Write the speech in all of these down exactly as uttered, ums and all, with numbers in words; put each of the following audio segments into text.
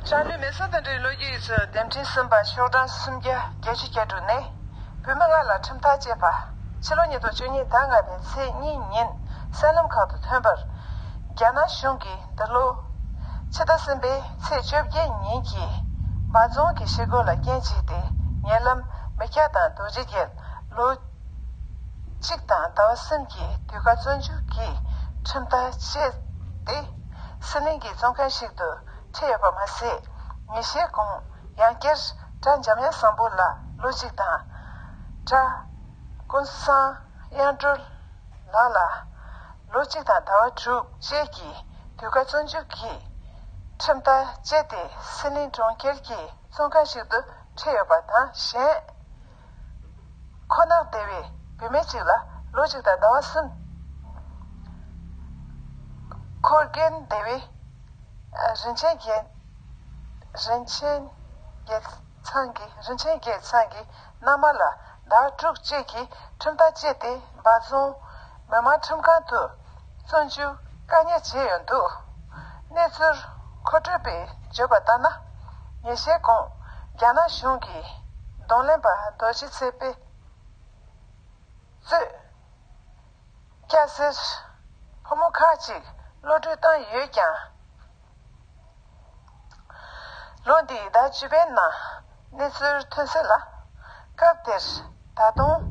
ཧྲང་ལུའི་མེ་སོར་དང་འབྲེལ་ལོ་རྒྱུས་ཡིག་ཚོགས་འདེམས་ཁྲིམས་གསུམ་པ་ཤོག་གྲངས་སུམ་བརྒྱ་བརྒྱད་ཅུ་གྱ་དྲུག་ནས། བོད་མི་ལྔ་ལ་ཁྲིམས་ཐག་བཅད་པ། ཕྱི་ལོ་ཉིས་སྟོང་བཅུ་གཉིས་ཟླ་ལྔ་པའི་ཚེས་གཉིས་ཉིན་གསར་ལམ་ཁག་ཏུ་ཐོན་པར། རྒྱ་ནག་གཞུང་གིས་འདི་ལོ་ཕྱི་ཟླ་གསུམ་པའི་ཚེས་བཅོ་བརྒྱད་ཉིན་གྱི་འབའ་རྫོང་གི་ཤེལ་སྒོ་ལ་རྐྱེན་བྱས་ཏེ། ཉེ་ལམ་མི་སྐྱ་དང་རྡོ་རྗེ་རྒྱལ་ལོ་གཅིག་དང་ཟླ་བ་གསུམ་གྱི་དུས་བཀག་བཙོན་འཇུག་གི་ཁྲིམས་ཐག་བཅད་དེ། སྲིད་གླིང་གི་བཙོན་ཁང་ཞིག་ཏུ་ཁྲིད་ཡོད་པ་མ་ཟད། ཉེས་བཤད་གོང་ཡང་བསྐྱར་གྲྭ་འཇམ་དབྱངས་བཟང་པོ་ལགས་ལོ་གཅིག་དང་། གྲྭ་ཀུན་བཟང་དབྱངས་སྒྲོལ་ལགས་ལ་ལོ་གཅིག་དང་ཟླ་བ་དྲུག་བཅས་ཀྱི་དུས་བཀག་བཙོན་འཇུག་གི་ཁྲིམས་ཐག་བཅད་དེ། སྲིད་གླིང་གྲོང་ཁྱེར་གྱི་བཙོན་ཁང་ཞིག་ཏུ་ཁྲིད་ཡོད་པ་དང་། གཞན་ཁོ་ནག་སྡེ་བའི་བུད་མེད་ཅིག་ལ་ལོ་གཅིག་དང་ཟླ་བ་གསུམ། ཁོར་རྒན་སྡེ་བའི་རིན་ཆེན་རྒྱལ། རིན་ཆེན་རྒྱལ་ཚང་གི། རིན་ཆེན་རྒྱལ་ཚང་གི་མནའ་མ་ལ་ཟླ་བ་དྲུག་བཅས་ཀྱི་ཁྲིམས་ཐག་བཅད་དེ། འབའ་རྫོང་མི་དམངས་ཁྲིམས་ཁང་དུ་བཙོན་འཇུག་བཀག་ཉར་བྱས་ཡོད་འདུག་གནས་ཚུལ་མཁོ་སྤྲོད་པས་བརྗོད་པ་ལྟར་ན། ཉེས་བཤད་གོང་རྒྱ་ནག་གཞུང་གི་གདོང་ལེན་པ་རྡོ་རྗེ་ཚེ་དཔལ་གཙོས་སྐྱ་སེར་ཕོ་མོ་ཁག་ཅིག་གློད་གྲོལ་བཏང་ཡོད་ཀྱང་། ལོ་འདིའི་ཟླ་བཅུ་པའི་ནང་གནས་ཚུལ་ཐོན་གསལ་ལ། སྐབས་དེར་ད་དུང་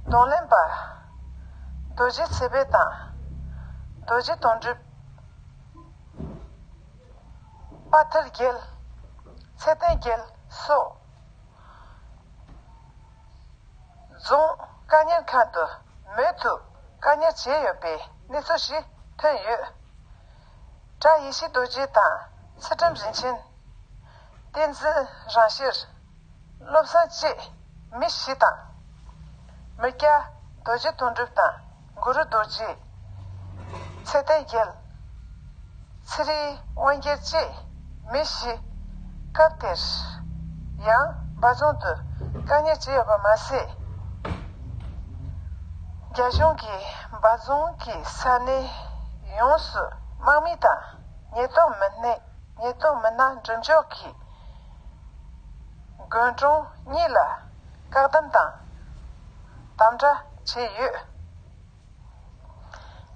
གདོང་ལེན་པ་རྡོ་རྗེ་ཚེ་དཔལ་དང་། རྡོ་རྗེ་དོན་གྲུབ། དཔའ་ཐར་རྒྱལ། ཚེ་བརྟན་རྒྱལ་སོགས། རྫོང་བཀག་ཉར་ཁང་དུ་མུ་མཐུད་བཀག་ཉར་བྱས་ཡོད་པའི་གནས་ཚུལ་ཞིག་ཐོན་ཡོད། གྲྭ་ཡེ་ཤེས་རྡོ་རྗེ་དང་ཚུལ་ཁྲིམས་རིན་ཆེན། བསྟན་འཛིན་རང་ཤེར། བློ་བཟང་བཅས་མི་བཞི་དང་། མི་སྐྱ་རྡོ་རྗེ་དོན་གྲུབ་དང་གུ་རུ་རྡོ་རྗེ། ཚེ་བརྟན་རྒྱལ། ཚེ་རིང་དབང་རྒྱལ་བཅས་མི་བཞི། སྐབས་དེར་ཡང་འབའ་རྫོང་དུ་བཀག་ཉར་བྱས་ཡོད་པ་མ་ཟད། རྒྱ་གཞུང་གིས་འབའ་རྫོང་གི་ས་གནས་ཡོངས་སུ་དམག་མི་དང་ཉེན་རྟོག་མི་སྣས། ཉེན་རྟོག་མི་སྣ་འགྲེམས་འཇོག་གིས་དགོན་གྲོང་གཉིས་ལ་བཀག་སྡོམ་དང་དམ་དྲག་བྱས་ཡོད།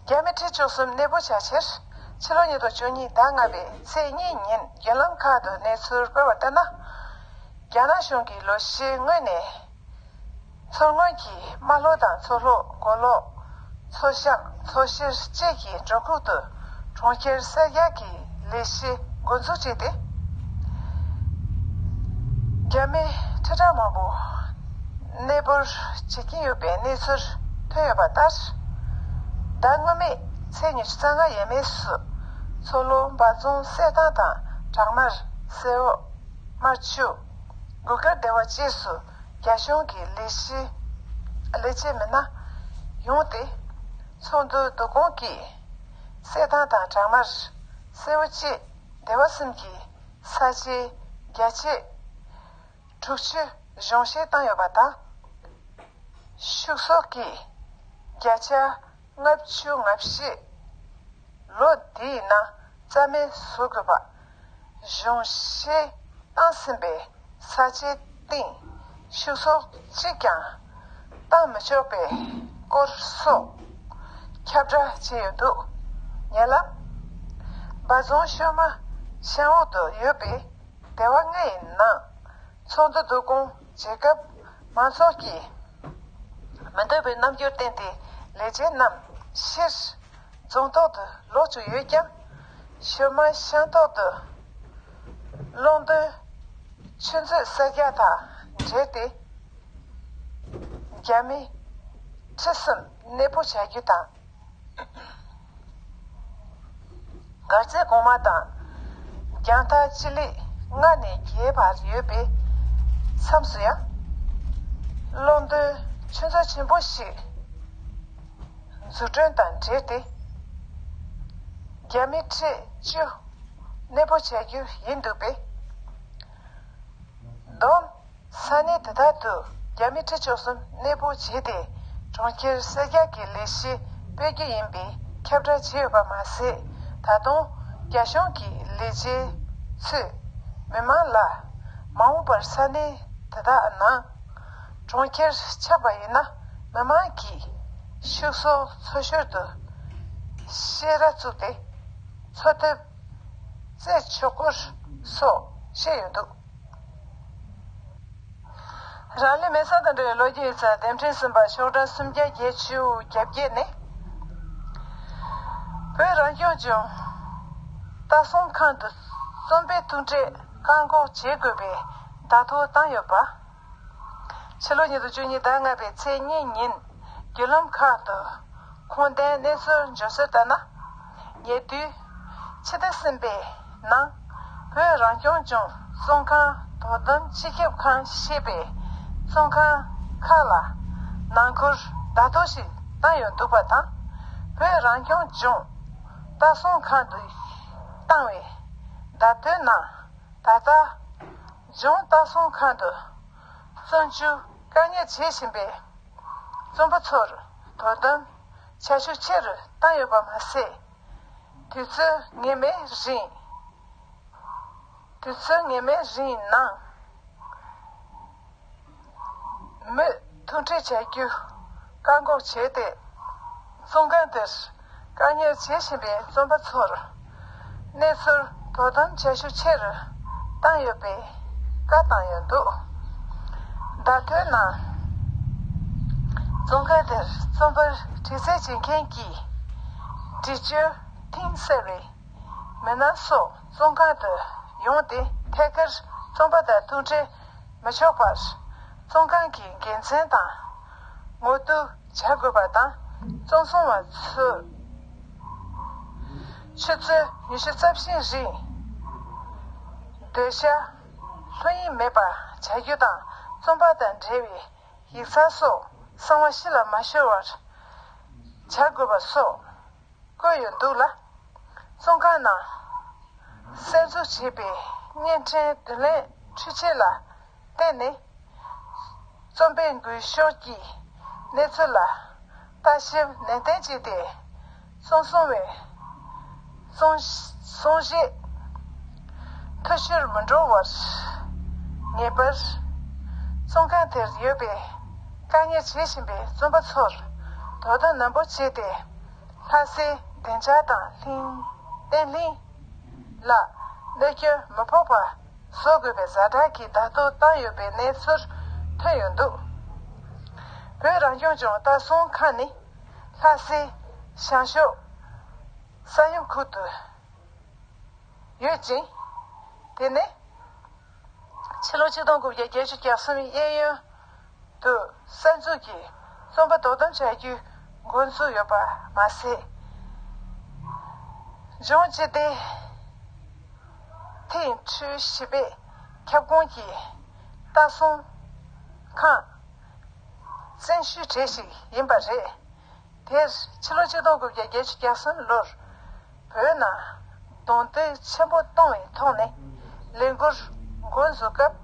རྒྱ་མི་ཁྲི་བཅུ་གསུམ་གནས་སྤོ་བྱ་ཕྱིར་ཕྱི་ལོ་ཉིས་སྟོང་བཅུ་གཉིས་ཟླ་ལྔ་པའི་ཚེས་གཉིས་ཉིན་བརྒྱུད་ལམ་ཁག་ཏུ་གནས་ཚུལ་སྤེལ་བར་ལྟར་ན། རྒྱ་ནག་གཞུང་གིས་ལོ་ཤས་སྔོན་ནས་མཚོ་སྔོན་གྱི་རྨ་ལྷོ་དང་མཚོ་ལྷོ། མགོ་ལོག་མཚོ་བྱང་། མཚོ་བྱེར་བཅས་ཀྱི་འབྲོག་ཁུལ་དུ་གྲོང་ཁྱེར་གསར་རྒྱག་གི་ལས་གཞི་འགོ་འཛུགས་བྱས་ཏེ། རྒྱ་མི་ཁྲི་ཕྲག་མང་པོ་གནས་སྤོར་བྱེད་ཀྱིན་ཡོད་པའི་གནས་ཚུལ་ཐོན་ཡོད་པ་ལྟར། ཟླ་སྔོན་མའི་ཚེས་ཉི་ཤུ་རྩ་ལྔ་ཡས་མས་སུ་མཚོ་ལྷོ་འབའ་རྫོང་གསེར་ཐང་དང་བྲག་དམར། སེའུ། དམར་ཆུ། གུར་དཀར་སྡེ་བ་བཅས་སུ་རྒྱ་གཞུང་གི་ལས་གཞི། ལས་བྱེད་མི་སྣ་ཡོང་སྟེ། ཚོགས་འདུ་བསྡུ་སྐོང་གིས་གསེར་ཐང་དང་བྲག་དམར། སེའུ་བཅས་སྡེ་བ་གསུམ་གྱི་ས་ཆའི་བརྒྱ་ཆ་དྲུག་ཅུ་གཞུང་བཞེས་བཏང་ཡོད་པ་དང་། ཕྱུགས་ཟོག་གི་བརྒྱ་ཆ་ལྔ་བཅུ་ང་བཞི། ལོ་འདིའི་ནང་རྩ་མེད་བཟོ་དགོས་པ། གཞུང་བཞེས་བཏང་ཟིན་པའི་ས་ཆའི་སྟེང་ཕྱུགས་ཟོག་གཅིག་ཀྱང་བཏང་མི་ཆོག་པའི་སྐོར་སོགས་ཁྱབ་བསྒྲགས་བྱས་ཡོད་འདུག་ཉེ་ལམ། འབའ་རྫོང་ཤོ་མ་ཤང་འོག་ཏུ་ཡོད་པའི་སྡེ་བ་ལྔའི་ནང་ཚོགས་འདུ་བསྡུ་སྐོང་བྱེད་སྐབས། མང་ཚོགས་ཀྱིས་མི་འདོད་པའི་རྣམ་འགྱུར་བསྟན་ཏེ། ལས་བྱེད་རྣམས་ཕྱིར་རྫོང་ཐོག་ཏུ་ལོག་བཅུག་ཡོད་ཀྱང་། ཤོ་མ་ཤང་ཐོག་ཏུ་སློང་རྡོལ་ཆུ་མཛོད་གསར་རྒྱག་དང་འབྲེལ་ཏེ། རྒྱ་མི་ཁྲི་གསུམ་གནས་སྤོ་བྱ་རྒྱུ་དང་། མགར་རྩེ་གོང་མ་དང་རྒྱང་ཐག་སྤྱི་ལེ་ལྔ་ནས་བརྒྱད་བར་ཡོད་པའི་མཚམས་སུ་ཡང་སློང་རྡོལ་ཆུ་མཛོད་ཆེན་པོ་ཞིག་འཛུགས་སྐྲུན་དང་འབྲེལ་ཏེ། རྒྱ་མི་ཁྲི་བཅུ་གནས་སྤོ་བྱ་རྒྱུ་ཡིན་འདུག་པས། བསྡོམས། ས་གནས་དེ་དག་ཏུ་རྒྱ་མི་ཁྲི་བཅུ་གསུམ་གནས་སྤོ་བྱས་ཏེ། གྲོང་ཁྱེར་གསར་རྒྱག་གི་ལས་གཞི་སྤེལ་རྒྱུ་ཡིན་པའི་ཁྱབ་བསྒྲགས་བྱས་ཡོད་པ་མ་ཟད། ད་དུང་རྒྱ་གཞུང་གི་ལས་བྱེད་ཚོས་ མི་མང་ལ་མ་འོངས་པར་ས་གནས་དེ་དག་ནང་གྲོང་ཁྱེར་ཆགས་པ་ཡིན་ན། མི་མང་གིས་ཕྱུགས་ཟོག་འཚོ་ཞོར་དུ་བཤས་ར་བཙུགས་ཏེ་འཚོ་ཐབས་རྩེད་ཆོག་སྐོར་སོགས་བཤད་ཡོད་འདུག་རང་ལུས་མེ་སྲེག་དང་འབྲེལ་བའི་ལོ་རྒྱུས་ཡིག་ཚགས་འདེམས་ཁྲིམས་ཟིན་པ་ཤོག་གྲངས་སུམ་བརྒྱ་བརྒྱད་ཅུ་གྱ་བརྒྱད་ནི། བོད་རང་སྐྱོང་ལྗོངས་ལྟ་སྲུང་ཁང་དུ་རྩོམ་པའི་ཐུག་འཕྲད་བཀག་འགོག་བྱེད་དགོས་པའི་བརྡ་ཐོ་བཏང་ཡོད་པ། ཕྱི་ལོ་ཉིས་སྟོང་བཅུ་གཉིས་ཟླ་ལྔ་པའི་ཚེས་གཉིས་ཉིན་བརྒྱུད་ལམ་ཁག་ཏུ་ཁུངས་ལྡན་གནས་ཚུལ་འབྱོར་གསལ་ལྟར་ན། ཉེ་དུས་ཕྱི་ཟླ་གསུམ་པའི་ནང་བོད་རང་སྐྱོང་ལྗོངས་བཙོན་ཁང་དོ་དམ་སྤྱི་ཁྱབ་ཁང་ཞེས་པའི་བཙོན་ཁང་ཁག་ལ་ནང་ཁུལ་བརྡ་ཐོ་ཞིག་བཏང་ཡོད་འདུག་པ་དང་། བོད་རང་སྐྱོང་ལྗོངས་ལྟ་སྲུང་ཁང་དུ་བཏང་བའི་བརྡ་ཐོའི་ནང་། ད་ལྟ་ལྗོངས་ལྟ་སྲུང་ཁང་དུ་བཙོན་འཇུག་བཀག་ཉར་བྱེད་བཞིན་པའི་བཙོན་པ་ཚོར་དོ་དམ་བྱ་ཤུགས་ཆེ་རུ་བཏང་ཡོད་པ་མ་ཟད། དུས་ཚོད་ངེས་མེད་རིང་། དུས་ཚོད་ངེས་མེད་རིང་ནང་མུས་ཐུག་འཕྲད་བྱ་རྒྱུ་བཀག་འགོག་བྱས་ཏེ། བཙོན་ཁང་དེར་བཀག་ཉར་བྱེད་བཞིན་པའི་བཙོན་པ་ཚོར་གནས་ཚུལ་དོ་དམ་བྱ་ཤུགས་ཆེ་རུ་བཏང་ཡོད་པའི་བཀའ་བཏང་ཡོད་འདུག་བརྡ་ཐོའི་ནང་། བཙོན་ཁང་དེར་བཙོན་པར་དྲི་རྩད་བྱེད་མཁན་གྱི་འདྲི་གཅོད་ཐེངས་གསལ་བའི་མི་སྣ་སོགས་བཙོན་ཁང་དུ་ཡོང་སྟེ། ཐད་ཀར་བཙོན་པ་དང་ཐུག་འཕྲད་མི་ཆོག་པར། བཙོན་ཁང་གི་འགན་འཛིན་དང་ངོ་བསྡུ་བྱ་དགོས་པ་དང་། བཙོན་སྲུང་བ་ཚོས་ཆུ་ཚོད་ཉི་ཤུ་རྩ་བཞིའི་རིང་སྡོད་ཤག་ལྷོད་གཡེང་མེད་པར་བྱ་རྒྱུ་དང་། བཙོན་པ་དང་འབྲེལ་བའི་ཡིག་ཚང་སོགས་གསང་བ་ཕྱི་ལ་མ་ཤོར་བར་བྱ་དགོས་པ་སོགས་བཀོད་ཡོད་འདུག་ལ། བཙོན་ཁང་ནང་གསར་འཛུགས་བྱས་པའི་བརྙན་འཕྲིན་བསྡུ་ལེན་འཕྲུལ་ཆས་ལ་བརྟེན་ནས། བཙོན་པའི་འགུལ་ཤོག་གི་གནས་ཚུལ་ལ་ལྟ་ཞིབ་ནན་ཏན་བྱས་ཏེ། བཙོན་སྲུང་བའི་གསུང་གསུང་བཤད་འཐུས་ཤོར་མི་འགྲོ་བར་ངེས་པར། བཙོན་ཁང་དེར་ཡོད་པའི་བཀག་ཉར་བྱེད་བཞིན་པའི་བཙོན་པ་ཚོར་དོ་དམ་ནན་པོ་བྱས་ཏེ། ལྷ་སའི་བདེ་འཇགས་དང་བརྟན་ལྷིང་ལ་གནོད་སྐྱོན་མི་ཕོག་པ་བཟོ་དགོས་པའི་ཛ་དྲག་གི་བརྡ་ཐོ་བཏང་ཡོད་པའི་གནས་ཚུལ་ཐོན་ཡོད་འདུག་བོད་རང་སྐྱོང་ལྗོངས་ལྟ་སྲུང་ཁང་ནི་ལྷ་སའི་བྱང་ཕྱོགས་ས་ཡོམ་ཁུལ་དུ་ཡོད་ཅིང་། དེ་ནི་ཕྱི་ལོ་ཆིག་སྟོང་དགུ་བརྒྱ་བརྒྱད་ཅུ་གྱ་གསུམ་གཡས་གཡོན་དུ་གསར་འཛུགས་ཀྱིས་བཙོན་པ་དོ་དམ་བྱ་རྒྱུའི་འགོ་འཛུགས་ཡོད་པ་མ་ཟད། ལྗོངས་སྤྱི་བདེ་ཐིང་ཁྲུའུ་ཞི་བའི་ཁྱབ་ཁོངས་ཀྱི་ལྟ་སྲུང་ཁང་བཙན་ཤོས་གྲས་ཤིག་ཡིན་པ་རེད། དེར་ཕྱི་ལོ་ཆིག་སྟོང་དགུ་བརྒྱ་བརྒྱད་ཅུ་གྱ་གསུམ་ལོར་བོད་ནང་གདོང་གཏུག་ཆེན་པོ་གཏོང་བའི་ཐོག་ནས་ལས་འགུལ་འགོ་འཛུགས་སྐབས།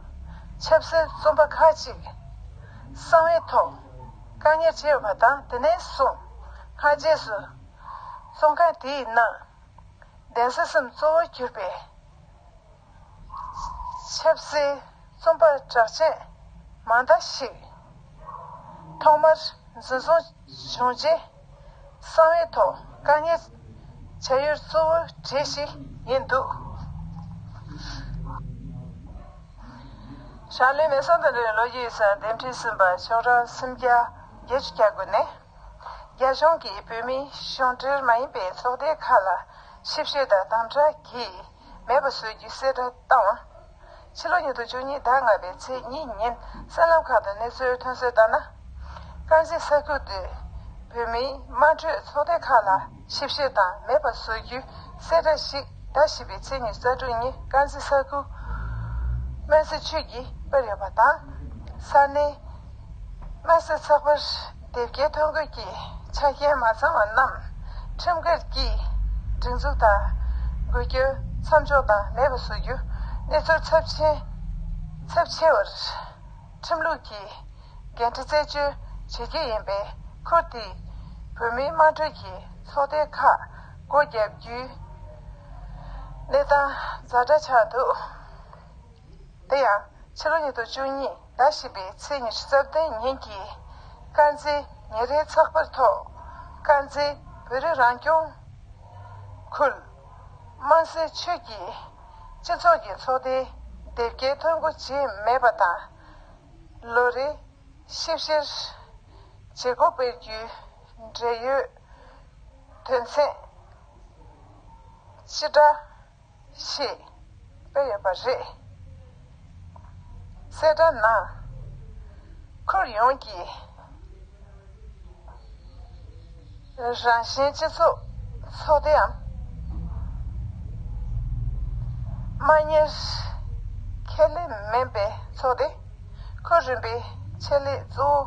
ཆབ་སྲིད་བཙོན་པ་ཁག་ཅིག་གསང་བའི་ཐོག་བཀག་ཉར་བྱས་ཡོད་པ་དང་། དེ་ནས་བཟུང་སྔ་རྗེས་སུ་བཙོན་ཁང་དེའི་ནང་གདན་ས་གསུམ་གཙོ་བོར་གྱུར་པའི་ཆབ་སྲིད་བཙོན་པ་གྲགས་ཅན་མང་དག་ཞིག་ཐོག་མར་འཛིན་བཟུང་བྱུང་རྗེས། གསང་བའི་ཐོག་བཀག་ཉར་བྱ་ཡུལ་གཙོ་བོ་གྲས་ཤིག་ཡིན་འདུག་ཞང་ལུས་མེ་སྲེག་དང་འབྲེལ་བའི་ལོ་རྒྱུས་ཡིག་ཚང་འདེམས་ཁྲིམས་ཟིན་པ་ཤོག་གྲངས་སུམ་བརྒྱ་བརྒྱད་ཅུ་གྱ་དགུ་ནས། རྒྱ་གཞུང་གིས་བོད་མིའི་གཞུང་འབྲེལ་མ་ཡིན་པའི་ཚོགས་སྡེ་ཁག་ལ་ཞིབ་བཤེར་དང་དམ་དྲག་གིས་མེད་པ་བཟོ་རྒྱུའི་གསལ་བསྒྲགས་བཏང་བ། ཕྱི་ལོ་ཉིས་སྟོང་བཅུ་གཉིས་ཟླ་ལྔ་པའི་ཚེས་གཉིས་ཉིན་གསར་ལམ་ཁག་ཏུ་གནས་ཚུལ་ཐོན་གསལ་ལྟར་ན། དཀར་མཛེས་ས་ཁུལ་དུ་བོད་མིའི་དམངས་ཁྲོད་ཚོགས་སྡེ་ཁག་ལ་ཞིབ་བཤེར་དང་མེད་པ་བཟོ་རྒྱུའི་གསལ་བསྒྲགས་ཤིག་ཟླ་བཞི་པའི་ཚེས་ཉི་ཤུ་རྩ་དྲུག་ཉིན་དཀར་མཛེས་ས་ཁུལ་སྨན་རྩིས་ཅུས་ཀྱིས་སྤེལ་ཡོད་པ་དང་། ས་གནས་སྨན་རྩིས་ཚགས་པར་དེབ་སྐྱེལ་ཐོ་འགོད་ཀྱི་ཆ་རྐྱེན་མ་ཚང་བ་རྣམས་ཁྲིམས་འགལ་གྱི་སྒྲིག་འཛུགས་དང་འགུལ་སྐྱོད་མཚམས་འཇོག་དང་མེད་པ་བཟོ་རྒྱུ། གནས་ཚུལ་ཚབས་ཆེན་ཚབས་ཆེ་བར་ཁྲིམས་ལུགས་ཀྱི་འགན་འཁྲི་རྩད་གཅོད་བྱེད་རྒྱུ་ཡིན་པས། ཁུལ་དེའི་བོད་མིའི་དམངས་ཁྲོད་ཀྱི་ཚོགས་སྡེ་ཁག་སྒོ་བརྒྱབ་རྒྱུའི་གནས་སྟངས་ཛ་དྲག་ཆགས་འདུག་དེ་ཡང་ཕྱི་ལོ་ཉིས་སྟོང་བཅུ་གཉིས་ཟླ་བཞི་པའི་ཚེས་ཉི་ཤུ་རྩ་བདུན་ཉིན་གྱི་དཀར་མཛེས་ཉིན་རེའི་ཚགས་པར་ཐོག་དཀར་མཛེས་བོད་རིགས་རང་སྐྱོང་ཁུལ་དམངས་སྲིད་ཆུས་ཀྱིས་སྤྱི་ཚོགས་ཀྱི་ཚོགས་སྡེའི་དེབ་སྐྱེལ་ཐོ་འགོད་བྱས་མེད་པ་དང་། ལོ་རེའི་ཞིབ་བཤེར་བྱེད་སྒོ་སྤེལ་རྒྱུའི་འབྲེལ་ཡོད་དོན་ཚན་སྤྱི་ཟླ་ཞེས་སྤེལ་ཡོད་པ་རེད། གསལ་བསྒྲགས་ནང་ཁུལ་ཡོངས་ཀྱི་རང་བཞིན་སྤྱི་ཚོགས་ཚོགས་སྡེའམ་དམངས་གཉེར་ཁེ་ལས་མིན་པའི་ཚོགས་སྡེ་ཁུལ་རིམ་པའི་ཆེད་ལས་གཙོ་བོ་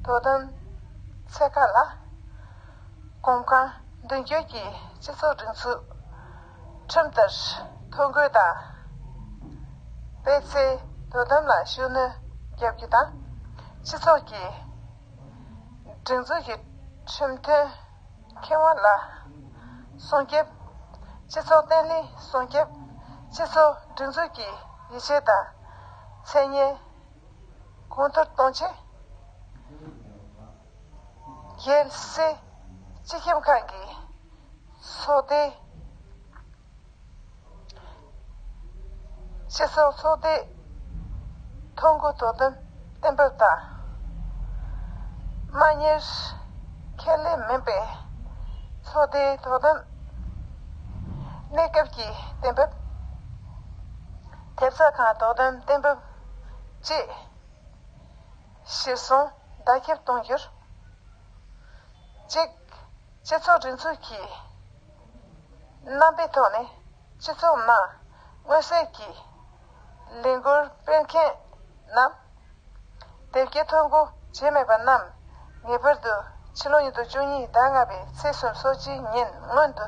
དོ་དམ་ཚད་བཀག་ལ་གོམ་གང་མདུན་སྐྱོད་ཀྱིས་སྤྱི་ཚོགས་སྒྲིག་འཛུགས་ཁྲིམས་ལྟར་ཐོ་འགོད་དང་སྤེལ་ཚེ་དོ་དམ་ལ་ཤུགས་སྣོན་རྒྱག་རྒྱུ་དང་། སྤྱི་ཚོགས་ཀྱི་སྒྲིག་འཛུགས་ཀྱི་ཁྲིམས་མཐུན་ཁེ་དབང་ལ་སྲུང་སྐྱོབ། སྤྱི་ཚོགས་བརྟན་ལྷིང་སྲུང་སྐྱོབ། སྤྱི་ཚོགས་སྒྲིག་འཛུགས་ཀྱི་ཡིད་ཆེས་དང་མཚན་སྙན་གོང་མཐོར་གཏོང་ཆེད། རྒྱལ་སྲིད་སྤྱི་ཁྱབ་ཁང་གི་ཚོགས་སྡེ། སྤྱི་ཚོགས་ཚོགས་སྡེ་ཐོ་འགོད་དོ་དམ་གཏན་འབེབས་དང་། དམངས་གཉེར་ཁེ་ལས་མིན་པའི་ཚོགས་སྡེའི་དོ་དམ་གནས་སྐབས་ཀྱི་གཏན་འབེབས། ཐེབས་རྩ་ཁང་དོ་དམ་གཏན་འབེབས་བཅས་གཞིར་བཟུང་བརྡ་ཁྱབ་གཏོང་རྒྱུར། གཅིག་སྤྱི་ཚོགས་སྒྲིག་འཛུགས་ཀྱི་རྣམ་པའི་ཐོག་ནས་སྤྱི་ཚོགས་ནང་མངོན་གསལ་གྱི་ལས་འགུལ་སྤེལ་མཁན་རྣམས། དེབ་སྐྱེལ་ཐོ་འགོད་བྱས་མེད་པ་རྣམས་ངེས་པར་དུ་ཕྱི་ལོ་ཉིས་སྟོང་བཅུ་གཉིས་ཟླ་ལྔ་པའི་ཚེས་སོ་གཅིག་ཉིན་སྔོན་དུ།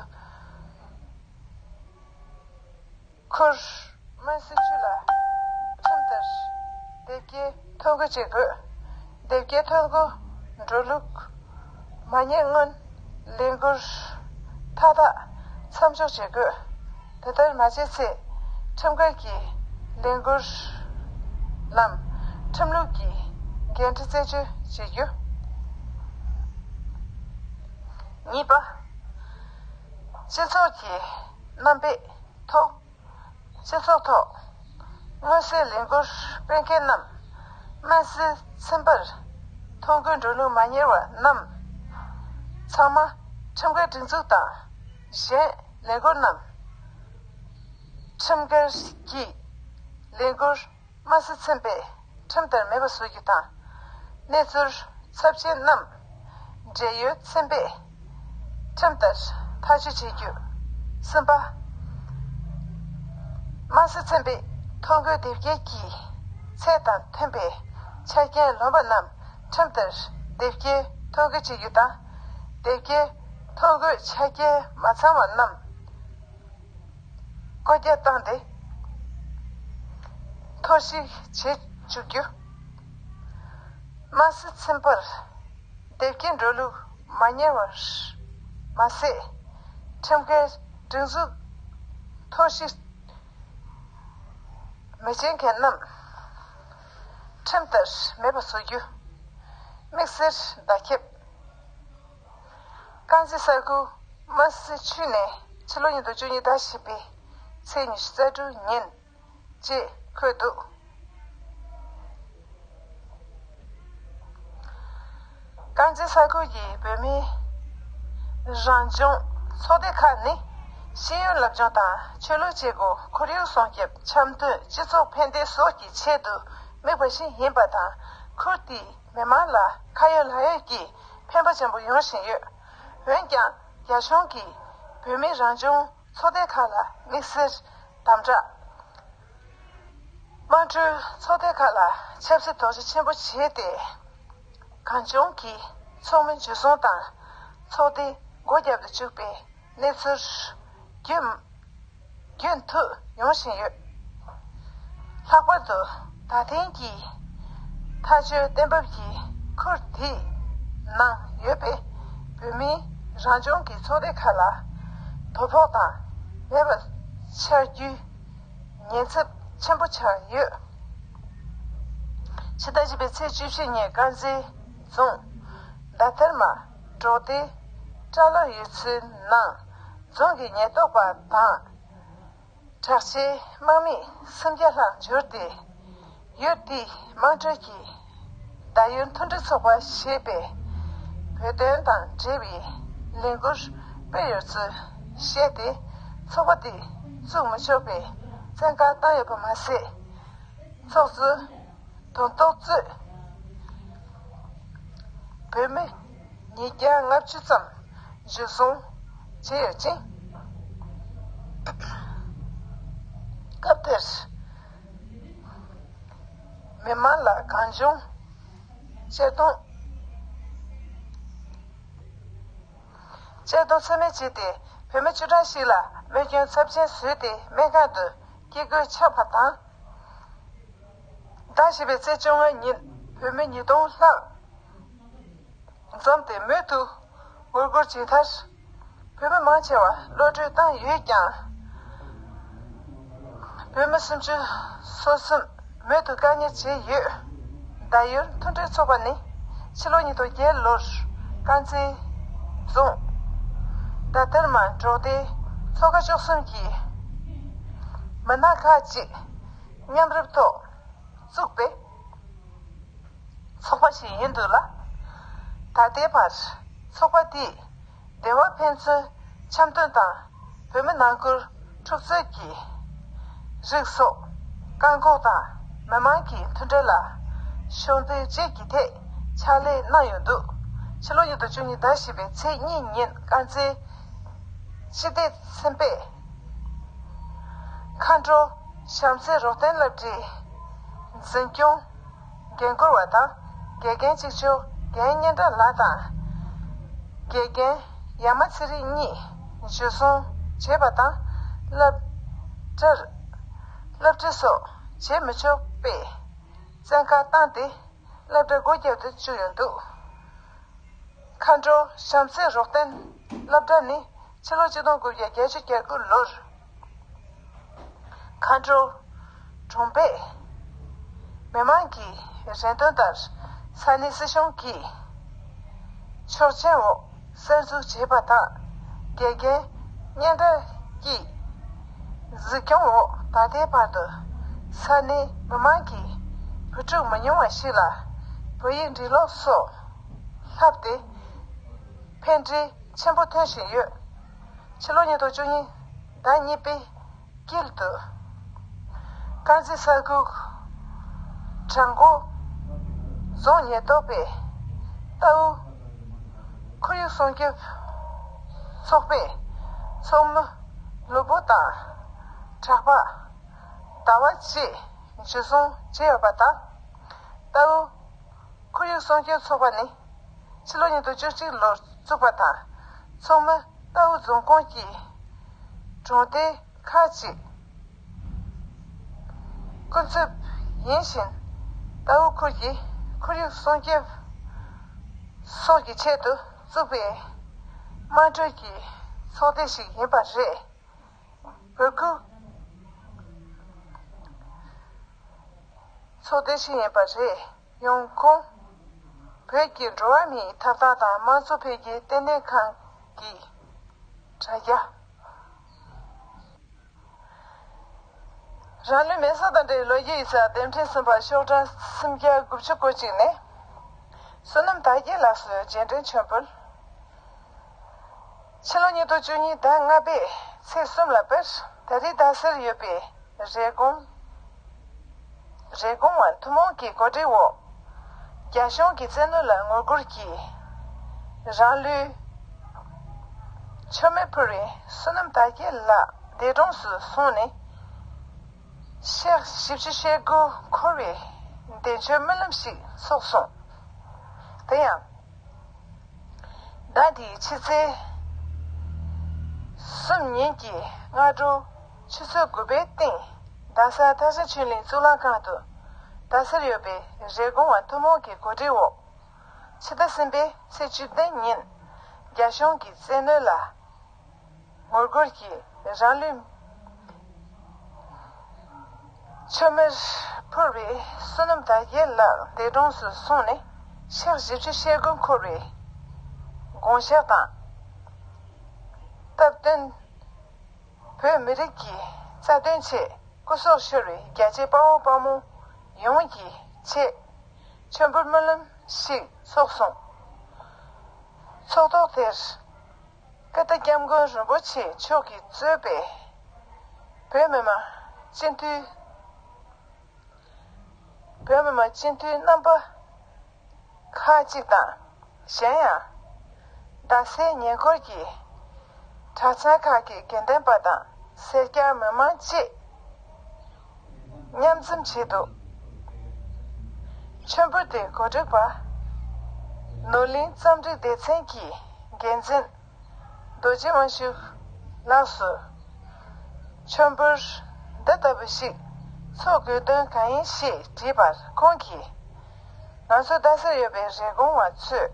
ཁུལ་དམངས་སྲིད་ཅུས་ལ་ཁྲིམས་ལྟར་དེབ་སྐྱེལ་ཐོ་འགོད་བྱེད་དགོས། དེབ་སྐྱེལ་ཐོ་འགོད་འགྲོ་ལུགས་མ་གཉེར་སྔོན་ལས་འགུལ་མཐའ་དག་མཚམས་འཇོག་བྱེད་དགོས། དེ་ལྟར་མ་བྱས་ཚེ་ཁྲིམས་འགལ་གྱི་ལས་འགུལ་ལམ་ཁྲིམས་ལུགས་ཀྱི་འགན་འཁྲི་རྩད་གཅོད་བྱེད་རྒྱུ། གཉིས་པ། སྤྱི་ཚོགས་ཀྱི་རྣམ་པའི་ཐོག་སྤྱི་ཚོགས་ཐོག་མངོན་གསལ་ལས་འགུལ་སྤེལ་མཁན་རྣམས་དམངས་སྲིད་ཚན་པར་ཐོ་འགོད་འགྲོ་ལུགས་མ་གཉེར་བ་རྣམས་ཚང་མ་ཁྲིམས་འགལ་སྒྲིག་འཛུགས་དང་གཞན་ལས་འགུལ་རྣམས་ཁྲིམས་འགལ་གྱི་ལས་འགུལ་དམངས་སྲིད་ཚན་པས་ཁྲིམས་ལྟར་མེད་པ་བཟོ་རྒྱུ་དང་། གནས་ཚུལ་ཚབས་ཆེན་རྣམས་འབྲེལ་ཡོད་ཚན་པས་ཁྲིམས་ལྟར་ཐག་གཅོད་བྱེད་རྒྱུ། གསུམ་པ། དམངས་སྲིད་ཚན་པས་ཐོ་འགོད་དེབ་སྐྱེལ་གྱི་ཚད་དང་མཐུན་པའི་ཆ་རྐྱེན་ལོན་པ་རྣམས་ཁྲིམས་ལྟར་དེབ་སྐྱེལ་ཐོ་འགོད་བྱེད་རྒྱུ་དང་། དེབ་སྐྱེལ་ཐོ་འགོད་ཆ་རྐྱེན་མ་ཚང་བ་རྣམས་བཀོད་རྒྱ་བཏང་སྟེ། ཐོར་བཤིག་བྱེད་བཅུག་རྒྱུ། དམངས་སྲིད་ཚན་པར་དེབ་སྐྱེལ་འགྲོ་ལུགས་མ་གཉེར་བར་མ་ཟད། ཁྲིམས་འགལ་སྒྲིག་འཛུགས་ཐོར་བཤིག་མི་བྱེད་མཁན་རྣམས་ཁྲིམས་ལྟར་མེད་པ་བཟོ་རྒྱུ། དམིགས་བསལ་བརྡ་ཁྱབ། དཀར་མཛེས་ས་ཁུལ་དམངས་སྲིད་ཅུས་ནས་ཕྱི་ལོ་ཉིས་སྟོང་བཅུ་གཉིས་ཟླ་བཞི་པའི་ཚེས་ཉི་ཤུ་རྩ་དྲུག་ཉིན་ཅེས་འཁོད་འདུག། དཀར་མཛེས་ས་ཁུལ་གྱི་བོད་མིའི་རང་སྐྱོང་ཚོགས་སྡེ་ཁག་ནི་ཤེས་ཡོན་སློབ་སྦྱོང་དང་ཆོས་ལུགས་བྱེད་སྒོ། ཁོར་ཡུག་སྲུང་སྐྱོབ། འཆམ་མཐུན། སྤྱི་ཚོགས་ཕན་བདེ་སོགས་ཀྱི་ཆེད་དུ་དམིགས་པ་ཞིག་ཡིན་པ་དང་། ཁུལ་དེའི་མི་མང་ལ་ཁ་ཡོད་ལག་ཡོད་ཀྱི་ཕན་པ་ཆེན་པོ་ཡོང་བཞིན་ཡོད། འོན་ཀྱང་། རྒྱ་གཞུང་གིས་བོད་མིའི་རང་སྐྱོང་ཚོགས་སྡེ་ཁག་ལ་དམིགས་བསལ་དམ་དྲག། དམངས་ཁྲོད་ཚོགས་སྡེ་ཁག་ལ་ཆབ་སྲིད་དོགས་གཞི་ཆེན་པོ་བྱས་ཏེ། གང་བྱུང་གིས་ཚོགས་མི་འཇུ་བཟུང་དང་ཚོགས་སྡེ་སྒོ་བརྒྱབ་ཏུ་བཅུག་པའི་གནས་ཚུལ་རྒྱུན་རྒྱུན་མཐུད་ཡོང་བཞིན་ཡོད། ལྷག་པར་དུ་ད་ཐེངས་ཀྱི་ཐག་གཅོད་གཏན་འབེབས་ཀྱིས་ཁུལ་དེའི་ནང་ཡོད་པའི་བོད་མིའི་རང་སྐྱོང་གི་ཚོགས་སྡེ་ཁག་ལ་དོ་ཕོག་དང་མེད་པ་ཆགས་རྒྱུའི་ཉེན་ཚབས་ཆེན་པོ་ཆགས་ཡོད། ཕྱི་ཟླ་བཞི་པའི་ཚེས་བཅུ་བཞི་ཉིན་དཀར་མཛེས་རྫོང་ཟླ་ཐེར་མ་འབྲོག་སྡེའི་བཀྲ་ལམ་ཡུལ་ཚོའི་ནང་རྫོང་གི་ཉེན་རྟོག་པ་དང་དྲག་ཆས་དམག་མི་སུམ་བརྒྱ་ལྷག་འབྱོར་ཏེ། ཡུལ་དེའི་དམངས་ཁྲོད་ཀྱི་ཟླ་ཡུལ་མཐུན་སྒྲིལ་ཚོགས་པ་ཞེས་པའི་བོད་དོན་དང་འབྲེལ་བའི་ལས་འགུལ་སྤེལ་ཡོད་ཚུལ་བཤད་དེ། ཚོགས་པ་དེ་བཙུགས་མི་ཆོག་པའི་བཙན་བཀའ་བཏང་ཡོད་པ་མ་ཟད། ཚོགས་གཙོས་དོན་ཐོག་གཙོས་བོད་མི་ཉིས་བརྒྱ་ལྔ་བཅུ་ཙམ་འཇུ་བཟུང་བྱས་ཡོད་ཅིང་། སྐབས་དེར་མི་མང་ལ་གང་བྱུང་གཅར་རྡུང་གཅར་རྡུང་ཚད་མེད་བྱས་ཏེ། བོད་མི་བཅུ་གྲངས་ཤིག་ལ་རྨས་སྐྱོན་ཚབས་ཆེན་བཟོས་ཏེ་སྨན་ཁང་དུ་སྐྱེ་འགོས་ཆགས་པ་དང་། ཟླ་བཞི་པའི་ཚེས་བཅོ་ལྔ་ཉིན་བོད་མི་ཉིས་སྟོང་ལྷག་འཛོམས་ཏེ་མུ་མཐུད་ངོ་རྒོལ་བྱས་མཐར། བོད་མི་མང་ཆེ་བ་གློད་གྲོལ་བཏང་ཡོད་ཀྱང་། བོད་མི་སུམ་ཅུ་སོ་གསུམ་མུ་མཐུད་བཀག་ཉར་བྱས་ཡོད། ཟླ་ཡུལ་མཐུན་སྒྲིལ་ཚོགས་པ་ནི་ཕྱི་ལོ་ཉིས་སྟོང་བརྒྱད་ལོར་དཀར་མཛེས་རྫོང་ཟླ་ཐེར་མ་འབྲོག་སྡེའི་ཚོ་ཁག་བཅུ་གསུམ་གྱི་མི་སྣ་ཁག་ཅིག་མཉམ་རུབ་ཐོག་བཙུགས་པའི་ཚོགས་པ་ཞིག་ཡིན་འདུག་ལ། ད་ལྟའི་བར་ཚོགས་པ་དེས་བདེ་བ་ཕན་ཚུན་འཆམ་མཐུན་དང་བོད་མི་ནང་ཁུལ་འཁྲུག་རྩོད་ཀྱི་རིགས་སོགས་བཀག་འགོག་དང་མི་མང་གི་མཐུན་སྒྲིལ་ལ་ཕྱོགས་འཛིན་བཅས་ཀྱི་ཐད་ཕྱག་ལས་གནང་ཡོད་འདུག་ཕྱི་ལོ་ཉིས་སྟོང་བཅུ་གཉིས་ཟླ་བཞི་པའི་ཚེས་གཉིས་ཉིན་དཀར་མཛེས་སྤྱི་བདེ་ཚན་པས་མཁའ་འགྲོ་བྱམས་བརྩེ་རོགས་ལྡན་སློབ་གྲྭའི་འཛིན་སྐྱོང་འགན་འཁུར་བ་དང་། དགེ་རྒན་གཅིག་ལྕོགས་རྒན་སྙན་གྲགས་ལགས་དང་། དགེ་རྒན་ཡ་མ་ཚེ་རིང་གཉིས་འཇུ་བཟུང་བྱས་པ་དང་། སློབ་གྲྭར་སློབ་ཁྲིད་སོགས་བྱེད་མི་ཆོག་པའི་བཙན་བཀའ་བཏང་སྟེ། སློབ་གྲྭ་སྒོ་བརྒྱབ་ཏུ་བཅུག་ཡོད་འདུག་མཁའ་འགྲོ་བྱམས་བརྩེ་རོགས་ལྡན་སློབ་གྲྭ་ནི་ཕྱི་ལོ་ཆིག་སྟོང་དགུ་བརྒྱ་བརྒྱད་ཅུ་གྱ་དགུ་ལོར་མཁའ་འགྲོ་གྲོང་པས་མི་མང་གི་རེ་འདུན་ལྟར་ས་གནས་སྲིད་གཞུང་གི་ཆོག་མཆན་འོག་གསར་འཛུགས་བྱས་པ་དང་། དགེ་རྒན་སྙན་གྲགས་ཀྱིས་གཟིགས་སྐྱོང་འོག་ད་ལྟའི་བར་དུ་ས་གནས་མི་མང་གི་བུ་ཕྲུག་མི་ཉུང་བ་ཞིག་ལ་བོད་ཡིག་འབྲི་ཀློག་སོགས་བསླབས་ཏེ། ཕན་འབྲས་ཆེན་པོ་ཐོན་བཞིན་ཡོད། ཕྱི་ལོ་ཉིས་སྟོང་བཅུ་གཉིས་ཟླ་གཉིས་པའི་དཀྱིལ་དུ། དཀར་མཛེས་ས་ཁུལ་བྲག་འགོ་རྫོང་ཉེན་རྟོག་པས་རྟའུ་ཁོར་ཡུག་སྲུང་སྐྱོབ་ཚོགས་པའི་ཚོགས་མི་ལུས་པོ་དང་གྲྭ་པ་ཟླ་བ་བཅས་འཇུ་བཟུང་བྱས་ཡོད་པ་དང་། རྟའུ་ཁོར་ཡུག་སྲུང་སྐྱོབ་ཚོགས་པ་ནི་ཕྱི་ལོ་ཉིས་སྟོང་བཅུ་གཅིག་ལོར་བཙུགས་པ་དང་། ཚོགས་མི་རྟའུ་རྫོང་ཁོངས་ཀྱི་གྲོང་སྡེ་ཁག་ཅིག་སྐུ་ཚབ་ཡིན་ཞིང་། རྟའུ་ཁུལ་གྱི་ཁོར་ཡུག་སྲུང་སྐྱོབ་སོགས་ཀྱི་ཆེད་དུ་བཙུགས་པའི་དམངས་ཁྲོད་ཀྱི་ཚོགས་སྡེ་ཞིག་ཡིན་པ་རེད། བོད་ཁུལ་ཚོགས་སྡེ་ཞིག་ཡིན་པ་རེད། ཡོང་ཁུངས། བོད་ཀྱི་འགྲོ་བ་མིའི་ཐོབ་ཐང་དང་དམངས་གཙོ་འཕེལ་རྒྱས་ལྟེ་གནས་ཁང་གི་དྲ་རྒྱ། རང་ལུས་མེ་སྲེག་དང་འབྲེལ་བའི་ལོ་རྒྱུས་ཡིག་ཚགས་དེབ་ཕྲེང་གསུམ་པ་ཤོག་གྲངས་སུམ་བརྒྱ་དགུ་བཅུ་གོ་གཅིག་ནས། བསོད་ནམས་དར་རྒྱས་ལགས་སུ་རྗེས་དྲན་མཆོད་འབུལ། ཕྱི་ལོ་ཉིས་སྟོང་བཅུ་གཉིས་ཟླ་ལྔ་པའི་ཚེས་གསུམ་ལ་དཔེར་ད་རེས་རྡ་སར་ཡོད་པའི་རེབ་གོང་རེབ་གོང་བ་ཐུན་མོང་གི་གོ་སྒྲིག་འོག་རྒྱ་གཞུང་གི་བཙན་གནོན་ལ་ངོ་རྒོལ་གྱིས་རང་ལུས་མཆོད་མེ་ཕུལ་བའི་བསོད་ནམས་དར་རྒྱས་ལགས་འདས་གྲོངས་སུ་སོང་ནས། ཞག་བཞི་བཅུ་ཞེ་དགུ་འཁོར་བའི་བདེ་མཆོད་སྨོན་ལམ་ཞིག་ཚོགས་སོང་། དེ་ཡང་། ཟླ་འདིའི་ཕྱི་ཚེས་གསུམ་ཉིན་གྱི་སྔ་དྲོ་ཆུ་ཚོད་དགུ་པའི་སྟེང་རྡ་ས་ཐར་ཤ་ཆོས་གླིང་གཙུག་ལག་ཁང་དུ། རྡ་སར་ཡོད་པའི་རེབ་གོང་བ་ཐུན་མོང་གི་གོ་སྒྲིག་འོག་ཕྱི་ཟླ་གསུམ་པའི་ཚེས་བཅུ་བདུན་ཉིན་རྒྱ་གཞུང་གི་བཙན་གནོན་ལ་ངོ་རྒོལ་གྱིས་རང་ལུས་མཆོད་མེར་ ཕུར་བའི་བསོད་ནམས་དར་རྒྱས་ལགས་འདས་གྲོངས་སུ་སོང་ནས་ཕྱག་བཞི་བཅུ་ཞེ་དགུ་འཁོར་བའི་དགོངས་ཞག་དང་། སྟབས་བསྟུན། བོད་མི་རིགས་ཀྱི་རྩ་དོན་ཆེད་སྐུ་སྲོག་ཤོར་བའི་རྒྱལ་གཅེས་དཔའ་བོ་དཔའ་མོ་ཡོངས་ཀྱི་ཆེད་མཆོད་འབུལ་སྨོན་ལམ་ཞིག་ཚོགས་སོང་། ཚོགས་ཐོག་དེར་ཀར་སྟེགས་སྐྱབས་མགོན་རིན་པོ་ཆེ་མཆོག་གིས་གཙོས་པའི་བོད་མི་མང་སྤྱི་འཐུས། བོད་མི་མང་སྤྱི་འཐུས་རྣམ་པ་ཁག་ཅིག་དང་། གཞན་ཡང་། རྡ་སའི་ཉེ་འཁོར་གྱི་གྲྭ་ཚང་ཁག་གི་དགེ་འདུན་པ་དང་སེར་སྐྱ་མི་མང་བཅས་མཉམ་འཛོམས་བྱས་འདུག། མཆོད་འབུལ་དེ་གོ་སྒྲིག་པ། ནོར་གླིང་རྩོམ་སྒྲིག་སྡེ་ཚན་གྱི་འགན་འཛིན། རྡོ་རྗེ་དབང་ཕྱུག་ལགས་སུ། མཆོད་འབུལ་འདི་ལྟ་བུ་ཞིག་འཚོགས་དགོས་དོན་གང་ཡིན་ཞེས་དྲིས་པར་ཁོང་གིས། ང་ཚོ་རྡ་སར་ཡོད་པའི་རེབ་གོང་བ་ཚོས་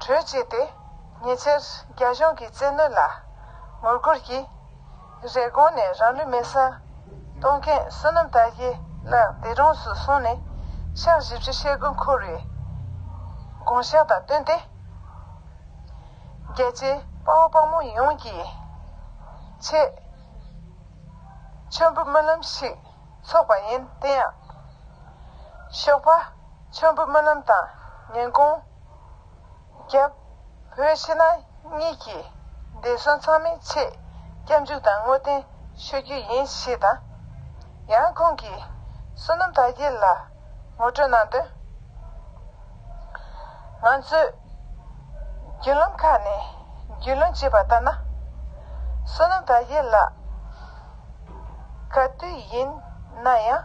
གྲོས་བྱས་ཏེ། ཉེ་ཆར་རྒྱ་གཞུང་གི་བཙན་གནོན་ལ་ངོ་རྒོལ་གྱིས། རེབ་གོང་ནས་རང་ལུས་མེ་སྲེག་གཏོང་མཁན་བསོད་ནམས་དར་རྒྱས་ལགས་འདས་གྲོངས་སུ་སོང་ནས་ཕྱག་བཞི་བཅུ་ཞེ་དགུ་འཁོར་བའི་དགོངས་ཞག་དང་བསྟུན་ཏེ། རྒྱལ་གཅེས་དཔའ་བོ་དཔའ་མོ་ཡོངས་ཀྱི་ཆེད་མཆོད་འབུལ་སྨོན་ལམ་ཞིག་ཚོགས་པ་ཡིན། དེ་ཡང་ཞོགས་པ་མཆོད་འབུལ་སྨོན་ལམ་དང་ཉིན་གུང་རྒྱབ་བོད་ཕྱི་ནང་གཉིས་ཀྱི་འདས་གསོན་ཚང་མའི་ཆེད་སྐྱབས་འཇུག་དང་བསྔོ་རྟེན་ཞུ་རྒྱུ་ཡིན་ཞེས་དང་། ཡང་ཁོང་གིས་བསོད་ནམས་དར་རྒྱས་ལ་ངོ་སྤྲོད་གནང་དོན། ང་ཚོས་བརྒྱུད་ལམ་ཁག་ནས་རྒྱུས་ལོན་བྱས་པ་ལྟར་ན། བསོད་ནམས་དར་རྒྱས་ལགས་ག་དུས་ཡིན་ན་ཡང་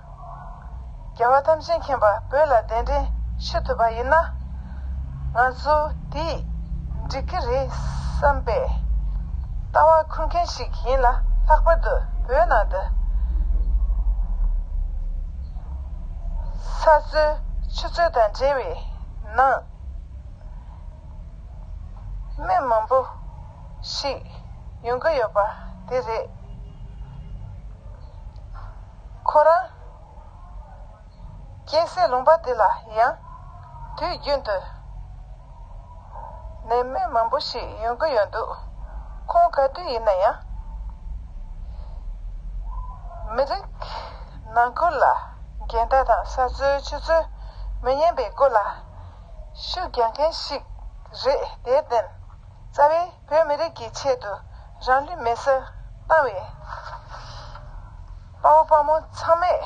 རྒྱལ་བ་ཐམས་ཅད་མཁྱེན་པ་བོད་ལ་གདན་འདྲེན་ཞུ་ཐུབ་པ་ཡིན་ན། ང་ཚོ་དེས་འགྲིག་གི་རེད་བསམ་པའི་ལྟ་བ་འཁུར་མཁན་ཞིག་ཡིན་ལ། ལྷག་པར་དུ་བོད་ནང་དུ་ས་རྩོད་ཆུ་རྩོད་དང་འབྲེལ་བའི་ནང་། མི་མང་པོ་ཞིག་ཡོང་གི་ཡོད་པ་དེ་རེད། ཁོ་རང་སྐྱེས་སའི་ལུང་པ་དེ་ལ་ཡང་དུས་རྒྱུན་དུ་ནས་མི་མང་པོ་ཞིག་ཡོང་གི་ཡོད་འདུག། ཁོང་ག་དུས་ཡིན་ན་ཡང་མི་རིགས་ནང་ཁུལ་ལ་འགལ་ཟླ་དང་ས་རྩོད་ཆུ་རྩོད་མི་ཉན་པའི་སྐོར་ལ་ཤུགས་རྒྱག་མཁན་ཞིག་རེད། དེར་བརྟེན། རྩ་བའི་བོད་མི་རིགས་ཀྱི་ཆེད་དུ་རང་ལུས་མེ་སྲེག་བཏང་བའི་དཔའ་བོ་དཔའ་མོ་ཚང་མས་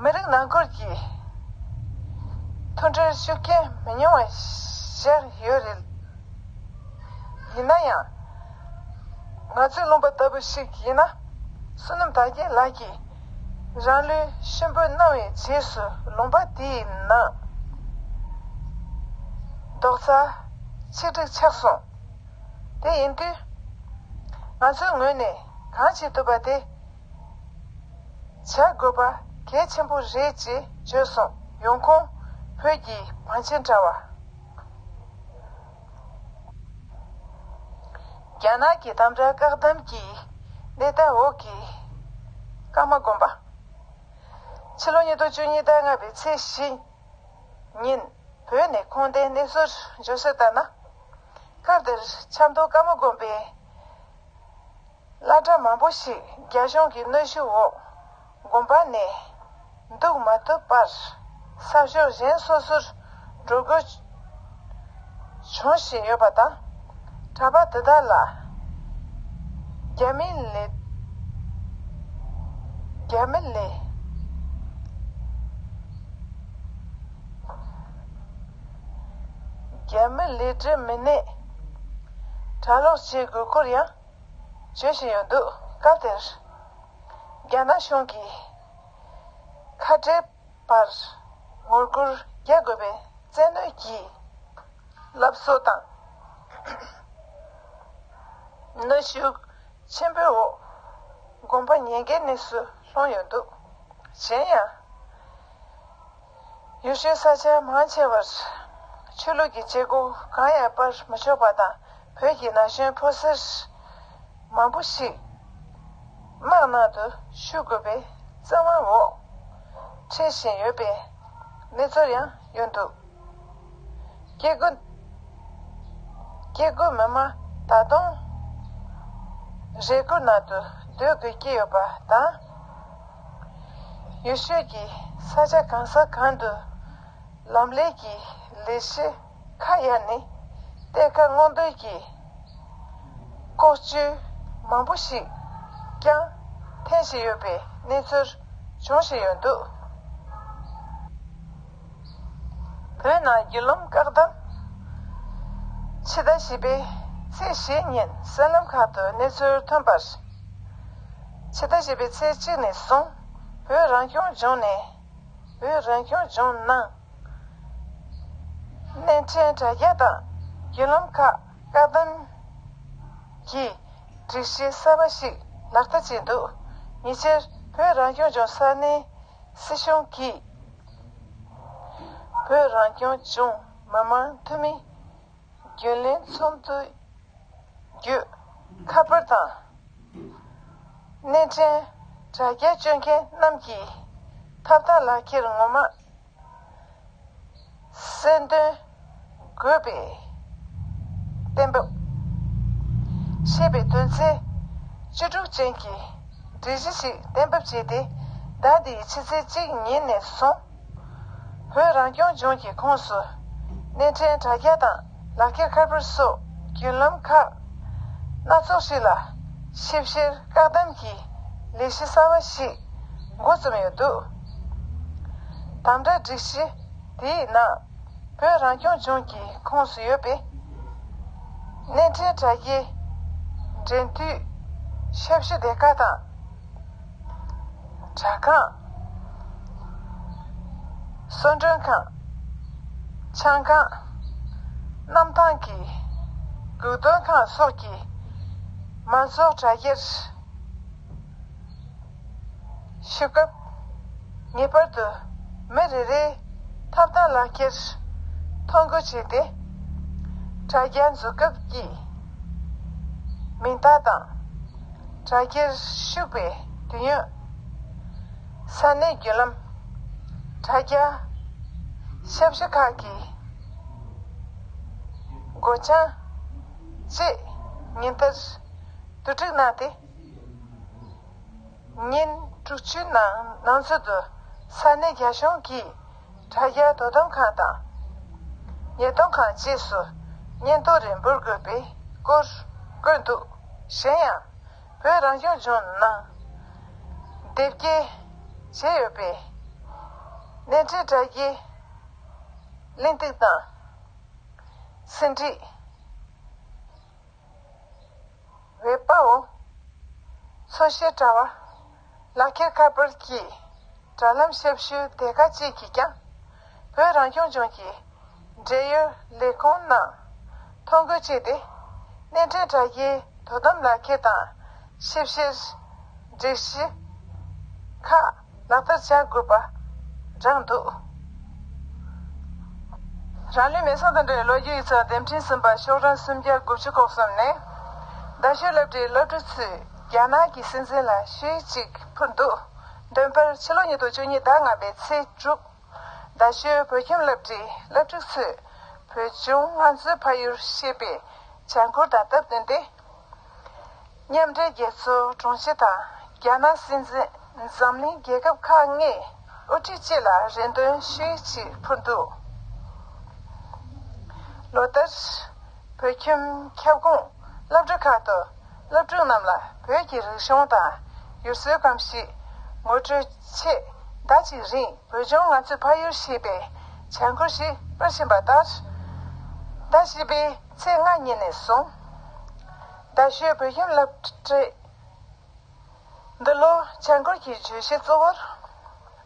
མི་རིགས་ནང་ཁུལ་གྱི་མཐུན་སྒྲིལ་ཤུགས་རྐྱེན་མི་ཉུང་བ་བཞག་ཡོད་རེད། ཡིན་ན་ཡང་། ང་ཚོའི་ལུང་པ་ལྟ་བུ་ཞིག་ཡིན་ན། བསོད་ནམས་དར་རྒྱས་ལགས་ཀྱིས་རང་ལུས་ཤུན་པོ་གནང་བའི་རྗེས་སུ་ལུང་པ་དེའི་ནང་རྡོག་རྩ་ཆིག་སྒྲིལ་ཆགས་སོང་། དེ་ཡིན་དུས། ང་ཚོའི་ངོས་ནས་གང་བྱེད་ཐུབ་པ་དེ་བྱ་དགོས་པ་གལ་ཆེན་པོ་རེད་ཅེས་བརྗོད་སོང་། ཡོང་ཁུངས་བོད་ཀྱི་བང་ཆེན་དྲ་བ། རྒྱ་ནག་གི་དམ་དྲག་བཀག་སྡོམ་གྱི་གནས་སྟངས་འོག་གི་ཀརྨ་དགོན་པ། ཕྱི་ལོ་ཉིས་སྟོང་བཅུ་གཉིས་ཟླ་ལྔ་པའི་ཚེས་བཞི་ཉིན་བོད་ནས་ཁོངས་གཏོགས་གནས་ཚུལ་འབྱོར་གསལ་ལྟར་ན། སྐབས་དེར་ཆབ་མདོ་ཀརྨ་དགོན་པའི་བླ་གྲྭ་མང་པོ་ཞིག་རྒྱ་གཞུང་གི་གནོན་ཤུགས་འོག་དགོན་པ་ནས་འདུག་མ་ཐུབ་པར་ས་ཕྱོགས་གཞན་སོ་སོར་འགྲོ་དགོས་བྱུང་བཞིན་ཡོད་པ་དང་། གྲྭ་པ་དེ་དག་ལ་རྒྱ་མི་ལས། རྒྱ་མི་ལས། རྒྱ་མི་ལས་འབྲས་མི་སྣས་གྲྭ་ལོག་བྱེད་དགོས་སྐོར་ཡང་བརྗོད་བཞིན་ཡོད་འདུག། སྐབས་དེར་རྒྱ་ནག་གཞུང་གིས་ཁ་བྲལ་བར་ངོ་རྒོལ་རྒྱག་དགོས་པའི་བཙན་གནོན་གྱི་སློབ་གསོ་དང་གནོན་ཤུགས་ཆེན་པོའི་འོག་དགོན་པ་ཉེན་ཁའི་གནས་སུ་ལྷུང་ཡོད་འདུག། གཞན་ཡང་། ཡུལ་ཤུལ་ས་ཆ་མང་ཆེ་བར་ཆོས་ལུགས་ཀྱི་བྱེད་སྒོ་གང་ཡང་སྤེལ་མི་ཆོག་པ་དང་། བོད་ཀྱི་ན་གཞོན་ཕོ་གསར་མང་པོ་ཞིག་ དམག་ནང་དུ་ཞུགས་དགོས་པའི་བཙན་དབང་འོག་ཁྲིད་བཞིན་ཡོད་པའི་གནས་ཚུལ་ཡང་ཡོད་འདུག་སྐྱེ་རྒུ། སྐྱེ་རྒུ་མི་མང་ད་དུང་རས་གུར་ནང་དུ་སྡོད་དགོས་ཀྱི་ཡོད་པ་དང་། ཡུལ་ཤུལ་གྱི་ས་ཆ་གང་ས་གང་དུ་ལམ་ལས་ཀྱི་ལས་གཞི་ཁག་ཡང་ནི་གཏེར་ཁ་སྔོག་འདོན་གྱི་ལྐོག་ཇུས་མང་པོ་ཞིག་ཀྱང་འཐེན་བཞིན་ཡོད་པའི་གནས་ཚུལ་འབྱུང་བཞིན་ཡོད་འདུག་བོད་ནང་བརྒྱུད་ལམ་བཀག་སྡོམ། ཕྱི་ཟླ་བཞི་པའི་ཚེས་བཞི་ཉིན་གསར་ལམ་ཁག་ཏུ་གནས་ཚུལ་ཐོན་པར། ཕྱི་ཟླ་བཞི་པའི་ཚེས་གཅིག་ནས་བཟུང་བོད་རང་སྐྱོང་ལྗོངས་ནས། བོད་རང་སྐྱོང་ལྗོངས་ནང་། བརྙན་འཕྲིན་དྲ་རྒྱ་དང་བརྒྱུད་ལམ་ཁག་བཀག་སྡོམ་གྱི་སྒྲིག་གཞི་གསར་པ་ཞིག་ལག་བསྟར་བྱས་འདུག་ཉེ་ཆར་བོད་རང་སྐྱོང་ལྗོངས་ས་གནས་སྲིད་གཞུང་གིས། བོད་རང་སྐྱོང་ལྗོངས་མི་དམངས་འཐུས་མི་རྒྱུན་ལས་ཚོགས་འདུ་བརྒྱུད་ཁ་པར་དང་། བརྙན་འཕྲིན་དྲ་རྒྱ་སྤྱོད་མཁན་རྣམས་ཀྱིས་ཐོབ་ཐང་ལག་ཁྱེར་ངོ་མ་གསལ་འདོན་དགོས་པའི་གཏན་འབེབས། ཞེས་པའི་དོན་ཚན་བཅུ་དྲུག་ཅན་གྱི་སྒྲིག་གཞི་ཞིག་གཏན་འབེབས་བྱས་ཏེ། ཟླ་འདིའི་ཕྱི་ཚེས་གཅིག་ཉིན་ནས་བཟུང་། བོད་རང་སྐྱོང་ལྗོངས་ཀྱི་ཁོངས་སུ་བརྙན་འཕྲིན་དྲ་རྒྱ་དང་ལག་འཁྱེར་ཁ་པར་སོགས་བརྒྱུད་ལམ་ཁག་སྣ་ཚོགས་ཤིག་ལ་ཞིབ་བཤེར་བཀག་སྡོམ་གྱི་ལས་གཞི་གསར་བ་ཞིག་འགོ་རྩོམ་ཡོད་འདུག་དམ་དྲག་སྒྲིག་གཞི་དེའི་ནང་བོད་རང་སྐྱོང་ལྗོངས་ཀྱི་ཁོངས་སུ་ཡོད་པའི་བརྙན་འཕྲིན་དྲ་རྒྱའི་འབྲེལ་མཐུད་ཞབས་ཞུ་སྡེ་ཁག་དང་། དྲ་ཁང་། གསོལ་མགྲོན་ཁང་། ཆང་ཁང་། གནམ་ཐང་གི་གྱོད་དོན་ཁང་སོགས་ཀྱི་མང་ཚོགས་དྲ་རྒྱར་ཞུགས་སྐབས་ངེས་པར་དུ་མི་རེ་རེའི་ཐོབ་ཐང་ལག་ཁྱེར་ཐོ་འགོད་བྱས་ཏེ། དྲ་རྒྱ་འཛུལ་སྐབས་ཀྱི་མིང་རྟགས་དང་། དྲ་རྒྱར་ཞུགས་པའི་དུས་ཡུན། ས་གནས་བརྒྱུད་ལམ་དྲ་རྒྱ་ཞབས་ཞུ་ཁག་གི་སྒོ་བྱང་བཅས་ཉིན་ལྟར་བསྡུ་སྒྲིག་གནང་སྟེ། ཉིན་དྲུག་ཅུའི་ནང་ནང་ཚུད་དུ་ས་གནས་རྒྱ་གཞུང་གིས་དྲ་རྒྱ་དོ་དམ་ཁང་དང་ཉེས་རྡུང་ཁང་བཅས་སུ་སྙན་ཐོ་རེ་འབུལ་དགོས་པའི་སྐོར་བཀོད་འདུག་གཞན་ཡང་། བོད་རང་སྐྱོང་ལྗོངས་ནང་དེབ་སྐྱེལ་བྱས་ཡོད་པའི་བརྙན་འཕྲིན་དྲ་རྒྱའི་གླེང་སྟེགས་དང་། ཟིན་བྲིས། ཝེ་པའོ། འཚོལ་བཤེར་དྲ་བ། ལག་འཁྱེར་ཁ་པར་གྱི་དྲ་ལམ་ཞབས་ཞུའི་སྡེ་ཁག་བཅས་ཀྱིས་ཀྱང་། བོད་རང་སྐྱོང་ལྗོངས་ཀྱི་འབྲེལ་ཡོད་ལས་ཁུངས་ནང་ཐོ་འགོད་བྱས་ཏེ། བརྙན་འཕྲིན་དྲ་རྒྱའི་དོ་དམ་ལག་འཁྱེར་དང་ཞིབ་བཤེར་སྒྲིག་གཞི་ཁག་ལག་བསྟར་བྱ་དགོས་པ་བགྲངས་འདུག་རང་ལུས་མེ་སྲེག་དང་འབྲེལ་བའི་ལོ་རྒྱུས་ཡིག་ཚགས་དེབ་ཕྲེང་གསུམ་པ་ཤོག་གྲངས་སུམ་བརྒྱ་དགུ་བཅུ་གོ་གསུམ་ནས། རྡ་ཤོད་སློབ་གྲྭའི་སློབ་ཕྲུག་ཚོས་རྒྱ་ནག་གི་སྲིད་འཛིན་ལ་ཞུ་ཡིག་ཅིག་ཕུལ་འདུག་འདོན་པར་ཕྱི་ལོ་ཉིས་སྟོང་བཅུ་གཉིས་ཟླ་ལྔ་པའི་ཚེས་དྲུག་རྡ་ཤོད་བོད་ཁྱིམ་སློབ་གྲྭའི་སློབ་ཕྲུག་ཚོས་བོད་ལྗོངས་ང་ཚོའི་ཕ་ཡུལ་ཞེས་པའི་བྱ་འགུལ་དང་སྟབས་བསྟུན་ཏེ། མཉམ་འབྲེལ་རྒྱལ་ཚོགས་དྲུང་ཆེ་དང་རྒྱ་ནག་སྲིད་འཛིན། འཛམ་གླིང་རྒྱལ་ཁབ་ཁག་ལྔའི་དབུ་ཁྲིད་བཅས་ལ་རེ་འདུན་ཞུ་ཡིག་ཅིག་ཕུལ་འདུག་ལོ་ལྟར་བོད་ཁྱིམ་ཁྱབ་ཁོངས་སློབ་གྲྭ་ཁག་ཏུ་སློབ་ཕྲུག་རྣམས་ལ་བོད་ཀྱི་རིག་གཞུང་དང་ཡུལ་སྲོལ་གང་ཞིག་ངོ་སྤྲོད་ཆེད་ཟླ་གཅིག་རིང་བོད་ལྗོངས་ང་ཚོའི་ཕ་ཡུལ་ཞེས་པའི་བྱ་འགུལ་ཞིག་སྤེལ་བཞིན་པ་ལྟར། ཟླ་བཞི་པའི་ཚེས་ལྔ་ཉིན་ནས་བཟུང་རྡ་ཤོད་བོད་ཁྱིམ་སློབ་གྲྭའི་འདི་ལོ་བྱ་འགུལ་གྱི་བརྗོད་གཞི་གཙོ་བོར།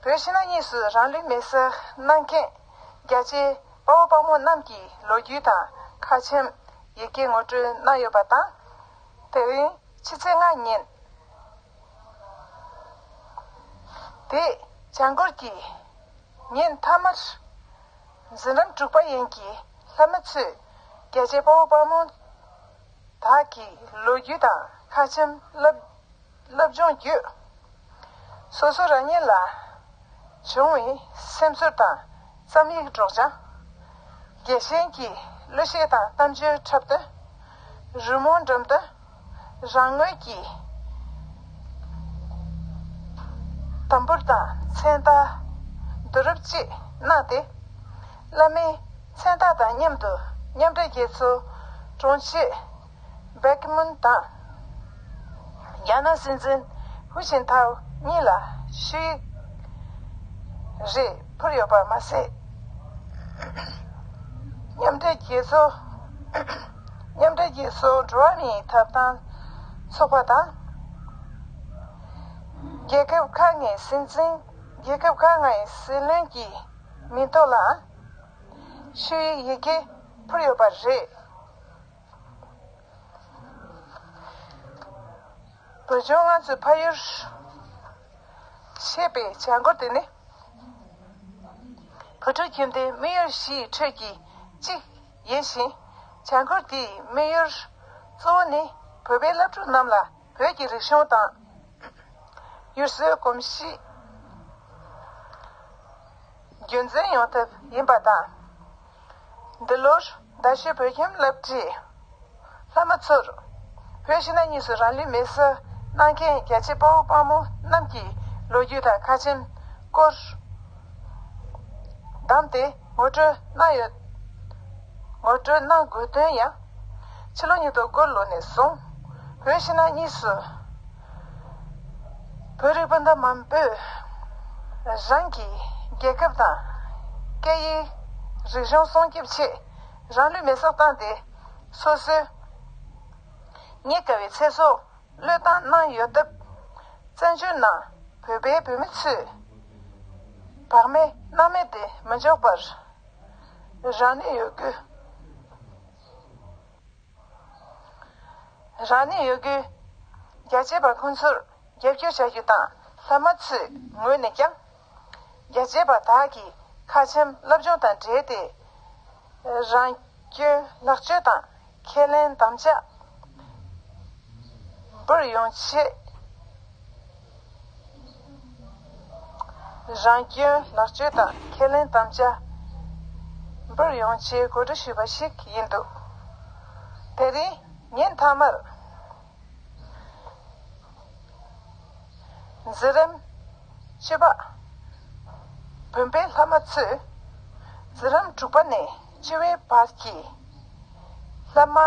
བོད་ཕྱི་ནང་གཉིས་སུ་རང་ལུས་མེར་སྲེག་གནང་མཁན་རྒྱལ་གཅེས་དཔའ་བོ་དཔའ་མོ་རྣམས་ཀྱི་ལོ་རྒྱུས་དང་ཁ་ཆེམས་ཡི་གེ་ངོ་སྤྲོད་གནང་ཡོད་པ་དང་། དེ་རིང་ཕྱི་ཚེས་ལྔ་ཉིན། དེ་བྱ་འགུལ་གྱི་ཉིན་མཐའ་མར། འཛིན་རིམ་དྲུག་པ་ཡན་གྱི་སློབ་མ་ཚོས་རྒྱལ་གཅེས་དཔའ་བོ་དཔའ་མོ་དག་གི་ལོ་རྒྱུས་དང་ཁ་ཆེམས་བསླབ། སློབ་སྦྱོང་བརྒྱུད། སོ་སོ་རང་ཉིད་ལ་བྱུང་བའི་སེམས་ཚོར་དང་རྩོམ་ཡིག་སྒྲོག་སྦྱང་། རྒྱལ་ཞེན་གྱི་གླུ་གཞས་དང་གཏམ་བརྗོད་འཁྲབ་སྟོན། རི་མོ་འགྲེམས་སྟོན། རང་ངོས་ཀྱི་དམ་བུར་དང་མཚན་རྟགས་བསྡུ་རུབ་བཅས་གནང་སྟེ། བླ་མའི་མཚན་རྟགས་དང་མཉམ་དུ་མཉམ་འབྲེལ་རྒྱལ་ཚོགས་དྲུང་ཆེ་བེ་ཀི་མུན་དང་། རྒྱ་ནག་སྲིད་འཛིན་ཧུའུ་ཅིན་ཐའོ་གཉིས་ལ་ཞུ་ཡིག་རེ་ཕུལ་ཡོད་པ་མ་ཟད། མཉམ་འབྲེལ་རྒྱལ་ཚོགས། མཉམ་འབྲེལ་རྒྱལ་ཚོགས་འགྲོ་བ་མིའི་ཐོབ་ཐང་ཚོགས་པ་དང་། རྒྱལ་ཁབ་ཁག་ལྔའི་སྲིད་འཛིན། རྒྱལ་ཁབ་ཁག་ལྔའི་སྲིད་བློན་གྱི་མིང་ཐོག་ལ་ཞུ་ཡིག་ཡི་གེ་ཕུལ་ཡོད་པ་རེད། བོད་ལྗོངས་ང་ཚོའི་ཕ་ཡུལ་ཞེས་པའི་བྱ་འགུལ་དེ་ནི། བོད་ཕྲུག་ཁྱིམ་སྡེའི་དམིགས་ཡུལ་བཞིའི་ཁྲོད་ཀྱི་གཅིག་ཡིན་ཞིང་། བྱ་འགུལ་དེའི་དམིགས་ཡུལ་གཙོ་བོ་ནི་བོད་པའི་སློབ་ཕྲུག་རྣམས་ལ་བོད་ཀྱི་རིག་གཞུང་དང་། ཡུལ་སྲོལ་གོམས་གཤིས་རྒྱུན་འཛིན་ཡོང་ཐབས་ཡིན་པ་དང་། འདི་ལོར་རྡ་ཤོད་བོད་ཁྱིམ་སློབ་གྲྭའི་བླ་མ་ཚོར་བོད་ཕྱི་ནང་གཉིས་སུ་རང་ལུས་མེར་སྲེག་གནང་མཁན་རྒྱལ་གཅེས་དཔའ་བོ་དཔའ་མོ་རྣམས་ཀྱི་ལོ་རྒྱུས་དང་ཁ་ཆེམས་སྐོར་བདམས་ཏེ་ངོ་སྤྲོད་གནང་ཡོད། ངོ་སྤྲོད་གནང་དགོས་དོན་ཡང་། ཕྱི་ལོ་ཉིས་སྟོང་དགུ་ལོ་ནས་བཟུང་བོད་ཕྱི་ནང་གཉིས་སུ་བོད་རིགས་སྤུན་ཟླ་མང་པོས་རང་གི་རྒྱལ་ཁབ་དང་སྐད་ཡིག་རིག་གཞུང་སྲུང་སྐྱོབ་ཆེད་རང་ལུས་མེར་སྲེག་བཏང་སྟེ། སོ་སོའི་རྙེད་དཀའ་བའི་ཚེ་སྲོག་བློས་བཏང་གནང་ཡོད་སྟབས། བཙན་བྱོལ་ནང་བོད་པའི་བུད་མེད་ཚོས་བག་མེད་སྣང་མེད་དུ་མི་འཇོག་པར་རང་ནུས་ཡོད་རྒུས། རང་ནུས་ཡོད་རྒུས་རྒྱལ་གཅེས་པ་ཁོང་ཚོར་རྒྱབ་སྐྱོར་བྱ་རྒྱུ་དང་། བླ་མ་ཚོའི་ངོས་ནས་ཀྱང་རྒྱལ་གཅེས་པ་དག་གི་ཁ་ཆེམས་སློབ་སྦྱོང་དང་འབྲེལ་ཏེ། རང་སྐྱོན་ལེགས་བཅོས་དང་ཁས་ལེན་དམ་བཅའ་འབུར་ཡོང་ཆེད། རང་སྐྱོན་ལེགས་བཅོས་དང་ཁས་ལེན་དམ་བཅའ་འབུར་ཡོང་ཆེད་གོ་སྒྲིག་ཞུས་པ་ཞིག་ཡིན་འདུག་དེ་རིང་ཉིན་མཐའ་མར་འཛིན་རིམ་བཅུ་པ་བུམ་པའི་བླ་མ་ཚོས་འཛིན་རིམ་དྲུག་པ་ནས་བཅུ་པའི་བར་གྱི་བླ་མ་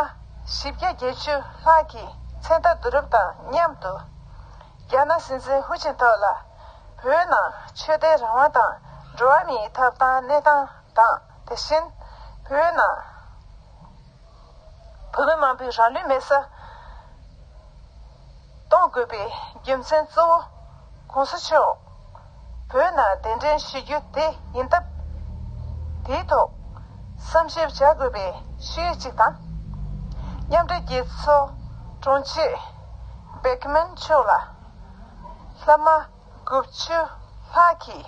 བཞི་བརྒྱ་བརྒྱད་ཅུ་ལྷག་གི་མཚན་རྟགས་བསྡུ་རུབ་དང་མཉམ་དུ། རྒྱ་ནག་སྲིད་འཛིན་ཧུའུ་ཅིན་ཐའོ་ལ་བོད་ནང་ཆོས་དད་རང་དབང་དང་འགྲོ་བ་མིའི་ཐོབ་ཐང་གནས་སྟངས་དང་། དེ་བཞིན་བོད་ནང་བོད་མི་མང་པོས་རང་ལུས་མེར་སྲེག་གཏོང་དགོས་པའི་རྒྱུ་མཚན་གཙོ་བོ། ༸གོང་ས་མཆོག་བོད་ནང་གདན་འདྲེན་ཞུ་རྒྱུ་དེ་ཡིན་སྟབས། དེའི་ཐོག་བསམ་ཞིབ་བྱ་དགོས་པའི་ཞུ་ཡིག་ཅིག་དང་། མཉམ་འབྲེལ་རྒྱལ་ཚོགས་དྲུང་ཆེ་བེ་ཀི་མན་མཆོག་ལ་བླ་མ་དགུ་བཅུ་ལྷག་གིས་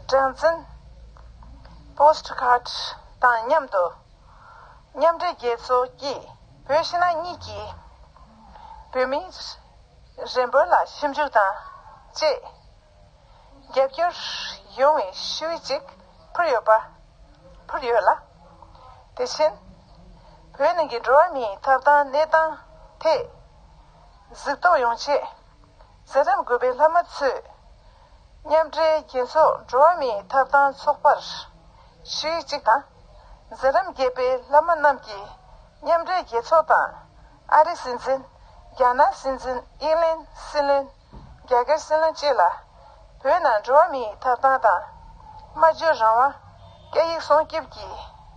སྦྲང་རྩི་པོ་སི་ཊི་ཁཌ་དང་མཉམ་དུ། མཉམ་འབྲེལ་རྒྱལ་ཚོགས་ཀྱིས་བོད་ཕྱི་ནང་གཉིས་ཀྱི་བོད་མིའི་རེ་འབོད་ལ་ཞིབ་འཇུག་དང་བཅས་རྒྱབ་སྐྱོར་ཡོང་བའི་ཞུ་ཡིག་ཅིག་ཕུལ་ཡོད་པ། ཕུལ་ཡོད་ལ། དེ་བཞིན་བོད་ནང་གི་འགྲོ་བ་མིའི་ཐོབ་ཐང་གནས་སྟངས་ཐད་གཟིགས་རྟོག་ཡོང་ཆེད། འཛིན་རིམ་དགུ་པའི་བླ་མ་ཚོས་མཉམ་འབྲེལ་རྒྱལ་ཚོགས་འགྲོ་བ་མིའི་ཐོབ་ཐང་ཚོགས་པར་ཞུ་ཡིག་ཅིག་དང་། འཛིན་རིམ་བརྒྱད་པའི་བླ་མ་རྣམས་ཀྱིས་མཉམ་འབྲེལ་རྒྱལ་ཚོགས་དང་། ཨ་རིའི་སྲིད་འཛིན། རྒྱ་ནག་སྲིད་འཛིན། ཨིང་ལན་སྲིད་བློན། རྒྱ་གར་སྲིད་བློན་བཅས་ལ་བོད་ནང་འགྲོ་བ་མིའི་ཐོབ་ཐང་དང་། སྨྲ་བརྗོད་རང་དབང་། སྐད་ཡིག་སྲུང་སྐྱོབ་ཀྱི་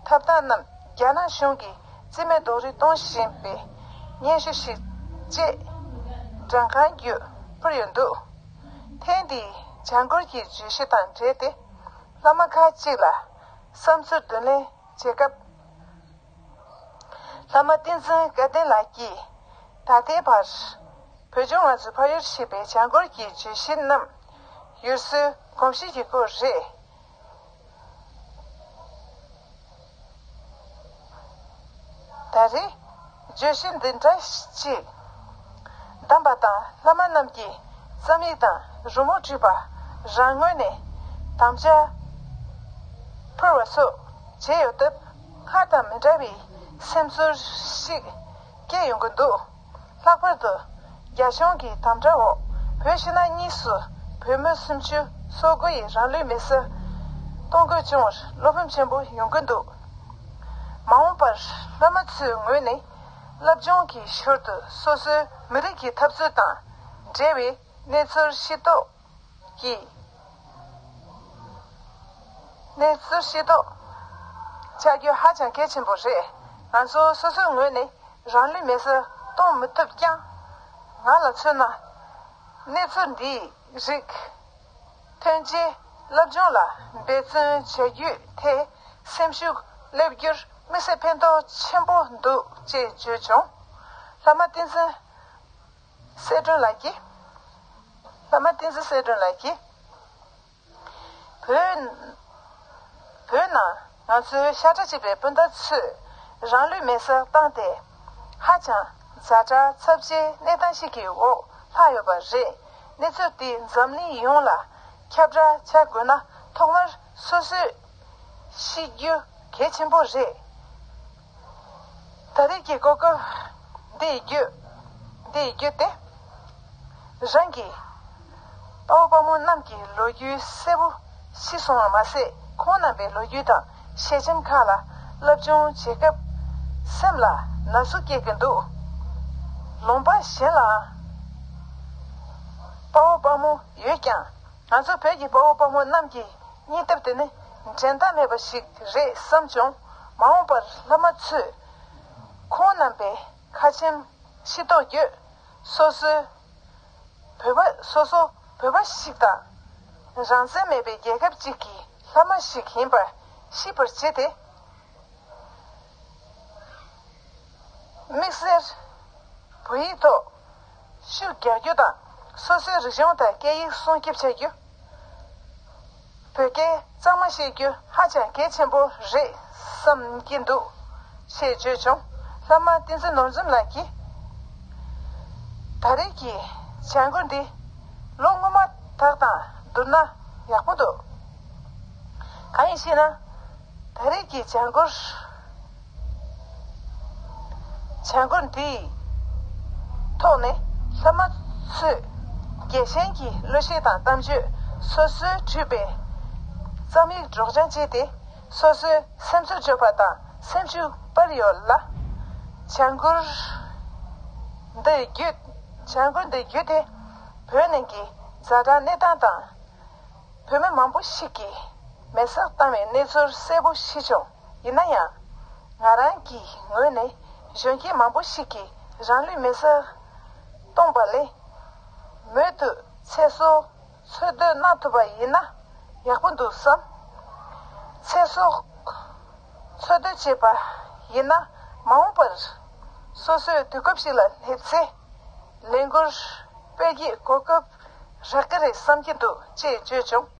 ཐོབ་ཐང་རྣམས་རྒྱ་ནག་གཞུང་གིས་རྩིས་མེད་རྡོག་རོལ་གཏོང་བཞིན་པའི་སྙན་ཞུ་ཞིག་བཅས་མགྲོན་ཁང་བརྒྱུད་ཕུལ་ཡོད་འདུག་ཐེངས་འདིའི་བྱ་འགུལ་གྱི་བརྗོད་གཞི་དང་འབྲེལ་ཏེ། བླ་མ་ཁག་ཅིག་ལ་བསམ་ཚུལ་བསྡུ་ལེན་བྱེད་སྐབས། བླ་མ་བསྟན་འཛིན་སྐལ་ལྡན་ལགས་ཀྱིས་ད་ལྟའི་བར་བོད་ལྗོངས་ང་ཚོའི་ཕ་ཡུལ་ཞེས་པའི་བྱ་འགུལ་གྱི་བརྗོད་གཞི་རྣམས་ཡུལ་སྲོལ་གོམས་གཤིས་ཀྱི་སྐོར་རེད། ད་རེས་བརྗོད་གཞི་འདི་འདྲ་ཞིག་གདམས་པ་དང་བླ་མ་རྣམས་ཀྱིས་རྩོམ་ཡིག་དང་རི་མོ་བྲིས་པ་རང་ངོས་ནས་དམ་བཅའ་ཕུལ་བ་སོགས་བྱས་ཡོད་སྟབས། སྔར་དང་མི་འདྲ་བའི་སེམས་ཚོར་ཞིག་སྐྱེས་ཡོང་གི་འདུག་ལྷག་པར་དུ་རྒྱ་གཞུང་གི་དམ་དྲག་འོག་བོད་ཕྱི་ནང་གཉིས་སུ་བོད་མི་སུམ་ཅུ་སོ་དགུ་ཡི་རང་ལུས་མེར་སྲེག་གཏོང་དགོས་བྱུང་བར་བློ་ཕམ་ཆེན་པོ་ཡོང་གི་འདུག་མ་འོངས་པར་བླ་མ་ཚོའི་ངོས་ནས་བསླབ་སྦྱོང་གི་ཞོར་དུ་སོ་སོའི་མི་རིགས་ཀྱི་འཐབ་རྩོད་དང་འབྲེལ་བའི་གནས་ཚུལ་ཤེས་རྟོགས་ཀྱི་གནས་ཚུལ་ཤེས་རྟོགས་བྱ་རྒྱུ་ཧ་ཅང་གལ་ཆེན་པོ་རེད། ང་ཚོ་སོ་སོའི་ངོས་ནས་རང་ལུས་མེར་སྲེག་གཏོང་མི་ཐུབ་ཀྱང་། ང་ལ་མཚོན་ན། གནས་ཚུལ་འདིའི་རིགས་ཐོན་རྗེས་བསླབ་སྦྱོང་ལ་འབད་བརྩོན་བྱ་རྒྱུའི་ཐད་སེམས་ཤུགས་སླེབས་རྒྱུར་དམིགས་བསལ་ཕན་ཐོགས་ཆེན་པོ་འདུག་ཅེས་བརྗོད་བྱུང་། བླ་མ་བསྟན་འཛིན་གསལ་སྒྲོན་ལགས་ཀྱིས། བླ་མ་བསྟན་འཛིན་གསལ་སྒྲོན་ལགས་ཀྱིས། བོད། བོད་ནང་ང་ཚོའི་ཤ་ཁྲག་གཅིག་པའི་སྤུན་ཟླ་ཚོས་རང་ལུས་མེར་སྲེག་བཏང་སྟེ། ཧ་ཅང་ཛ་དྲག་ཚབས་ཆེའི་གནས་སྟངས་ཤིག་གི་འོག་ལྷག་ཡོད་པ་རེད། གནས་ཚུལ་འདི་འཛམ་གླིང་ཡོངས་ལ་ཁྱབ་བསྒྲགས་བྱ་དགོས་ན། ཐོག་མར་སོ་སོས་ཤེས་རྒྱུ་གལ་ཆེན་པོ་རེད། ད་རེས་ཀྱི་གོ་སྐབས་འདི་ཡི་བརྒྱུད། འདི་ཡི་བརྒྱུད་དེ། རང་གི་དཔའ་བོ་དཔའ་མོ་རྣམས་ཀྱི་ལོ་རྒྱུས་གསལ་པོ་ཤེས་སོང་བ་མ་ཟད། ཁོང་རྣམ་པའི་ལོ་རྒྱུས་དང་ཞལ་ཆེམས་ཁག་ལ་བསླབ་སྦྱོང་བྱེད་སྐབས་སེམས་ལ་ན་ཟུག་སྐྱེ་གི་འདུག་ལུང་པ་གཞན་ལའང་དཔའ་བོ་དཔའ་མོ་ཡོད་ཀྱང་། ང་ཚོ་བོད་ཀྱི་དཔའ་བོ་དཔའ་མོ་རྣམས་ཀྱི་སྙིང་སྟོབས་དེ་ནི་འགྲན་ཟླ་མེད་པ་ཞིག་རེད་བསམ་བྱུང་། མ་འོངས་པར་བླ་མ་ཚོས་ཁོང་རྣམ་པའི་ཁ་ཆེམས་ཤེས་རྟོགས་བརྒྱུད། སོ་སོའི་བོད་པ། སོ་སོ་བོད་པ་ཞིག་དང་། རང་བཙན་མེད་པའི་རྒྱལ་ཁབ་ཅིག་གི་བླ་མ་ཞིག་ཡིན་པ་ཤེས་པར་བྱས་ཏེ། དམིགས་བསལ་བོད་ཡིག་ཐོག་ཤུགས་རྒྱག་རྒྱུ་དང་། སོ་སོའི་རིག་གཞུང་དང་སྐད་ཡིག་སྲུང་སྐྱོབ་བྱ་རྒྱུ། བོད་སྐད་གཙང་མ་ཤེས་རྒྱུ་ཧ་ཅང་གལ་ཆེན་པོ་རེད་བསམ་གྱི་འདུག་ཅེས་བརྗོད་བྱུང་། བླ་མ་བསྟན་འཛིན་ནོར་འཛོམས་ལགས་ཀྱིས། ད་རེས་ཀྱི་བྱ་འགུལ་འདི་ལོ་སྔོན་མ་དག་དང་བསྡུར་ན་ཡག་པོ་འདུག་གང་ཡིན་ཞེ་ན། ད་རེས་ཀྱི་བྱ་འགུལ་བྱ་འགུལ་འདིའི་ཐོག་ནས་བླ་མ་ཚོས་རྒྱལ་ཞེན་གྱི་བློ་ཤེད་དང་གཏམ་བརྗོད། སོ་སོའི་བྲིས་པའི་རྩོམ་ཡིག་སྒྲོག་སྦྱང་བྱས་ཏེ། སོ་སོའི་སེམས་ཚོར་བརྗོད་པ་དང་སེམས་ཤུགས་སྤར་ཡོད་ལ། བྱ་འགུལ་འདི་བརྒྱུད། བྱ་འགུལ་འདི་བརྒྱུད་དེ་བོད་ནང་གི་ཛ་དྲག་གནས་སྟངས་དང་། བོད་མི་མང་པོ་ཞིག་གིས་མེ་སྲེག་བཏང་བའི་གནས་ཚུལ་གསལ་པོ་ཤེས་བྱུང་། ཡིན་ན་ཡང་། ང་རང་གི་ངོས་ནས་གཞོན་སྐྱེས་མང་པོ་ཞིག་གིས་རང་ལུས་མེ་སྲེག་གཏོང་བ་ལས། མུ་མཐུད་ཚེ་སྲོག་འཚོ་སྡོད་གནང་ཐུབ་པ་ཡིན་ན་ཡག་པོ་འདུག་བསམ། ཚེ་སྲོག་འཚོ་སྡོད་བྱེད་པ་ཡིན་ན། མ་འོངས་པར་སོ་སོའི་དུས་སྐབས་ཤིག་ལ་སླེབས་ཚེ། ལས་འགུལ་སྤེལ་རྒྱུའི་གོ་སྐབས་རག་གི་རེད་བསམ་གྱི་འདུག་ཅེས་བརྗོད་བྱུང་།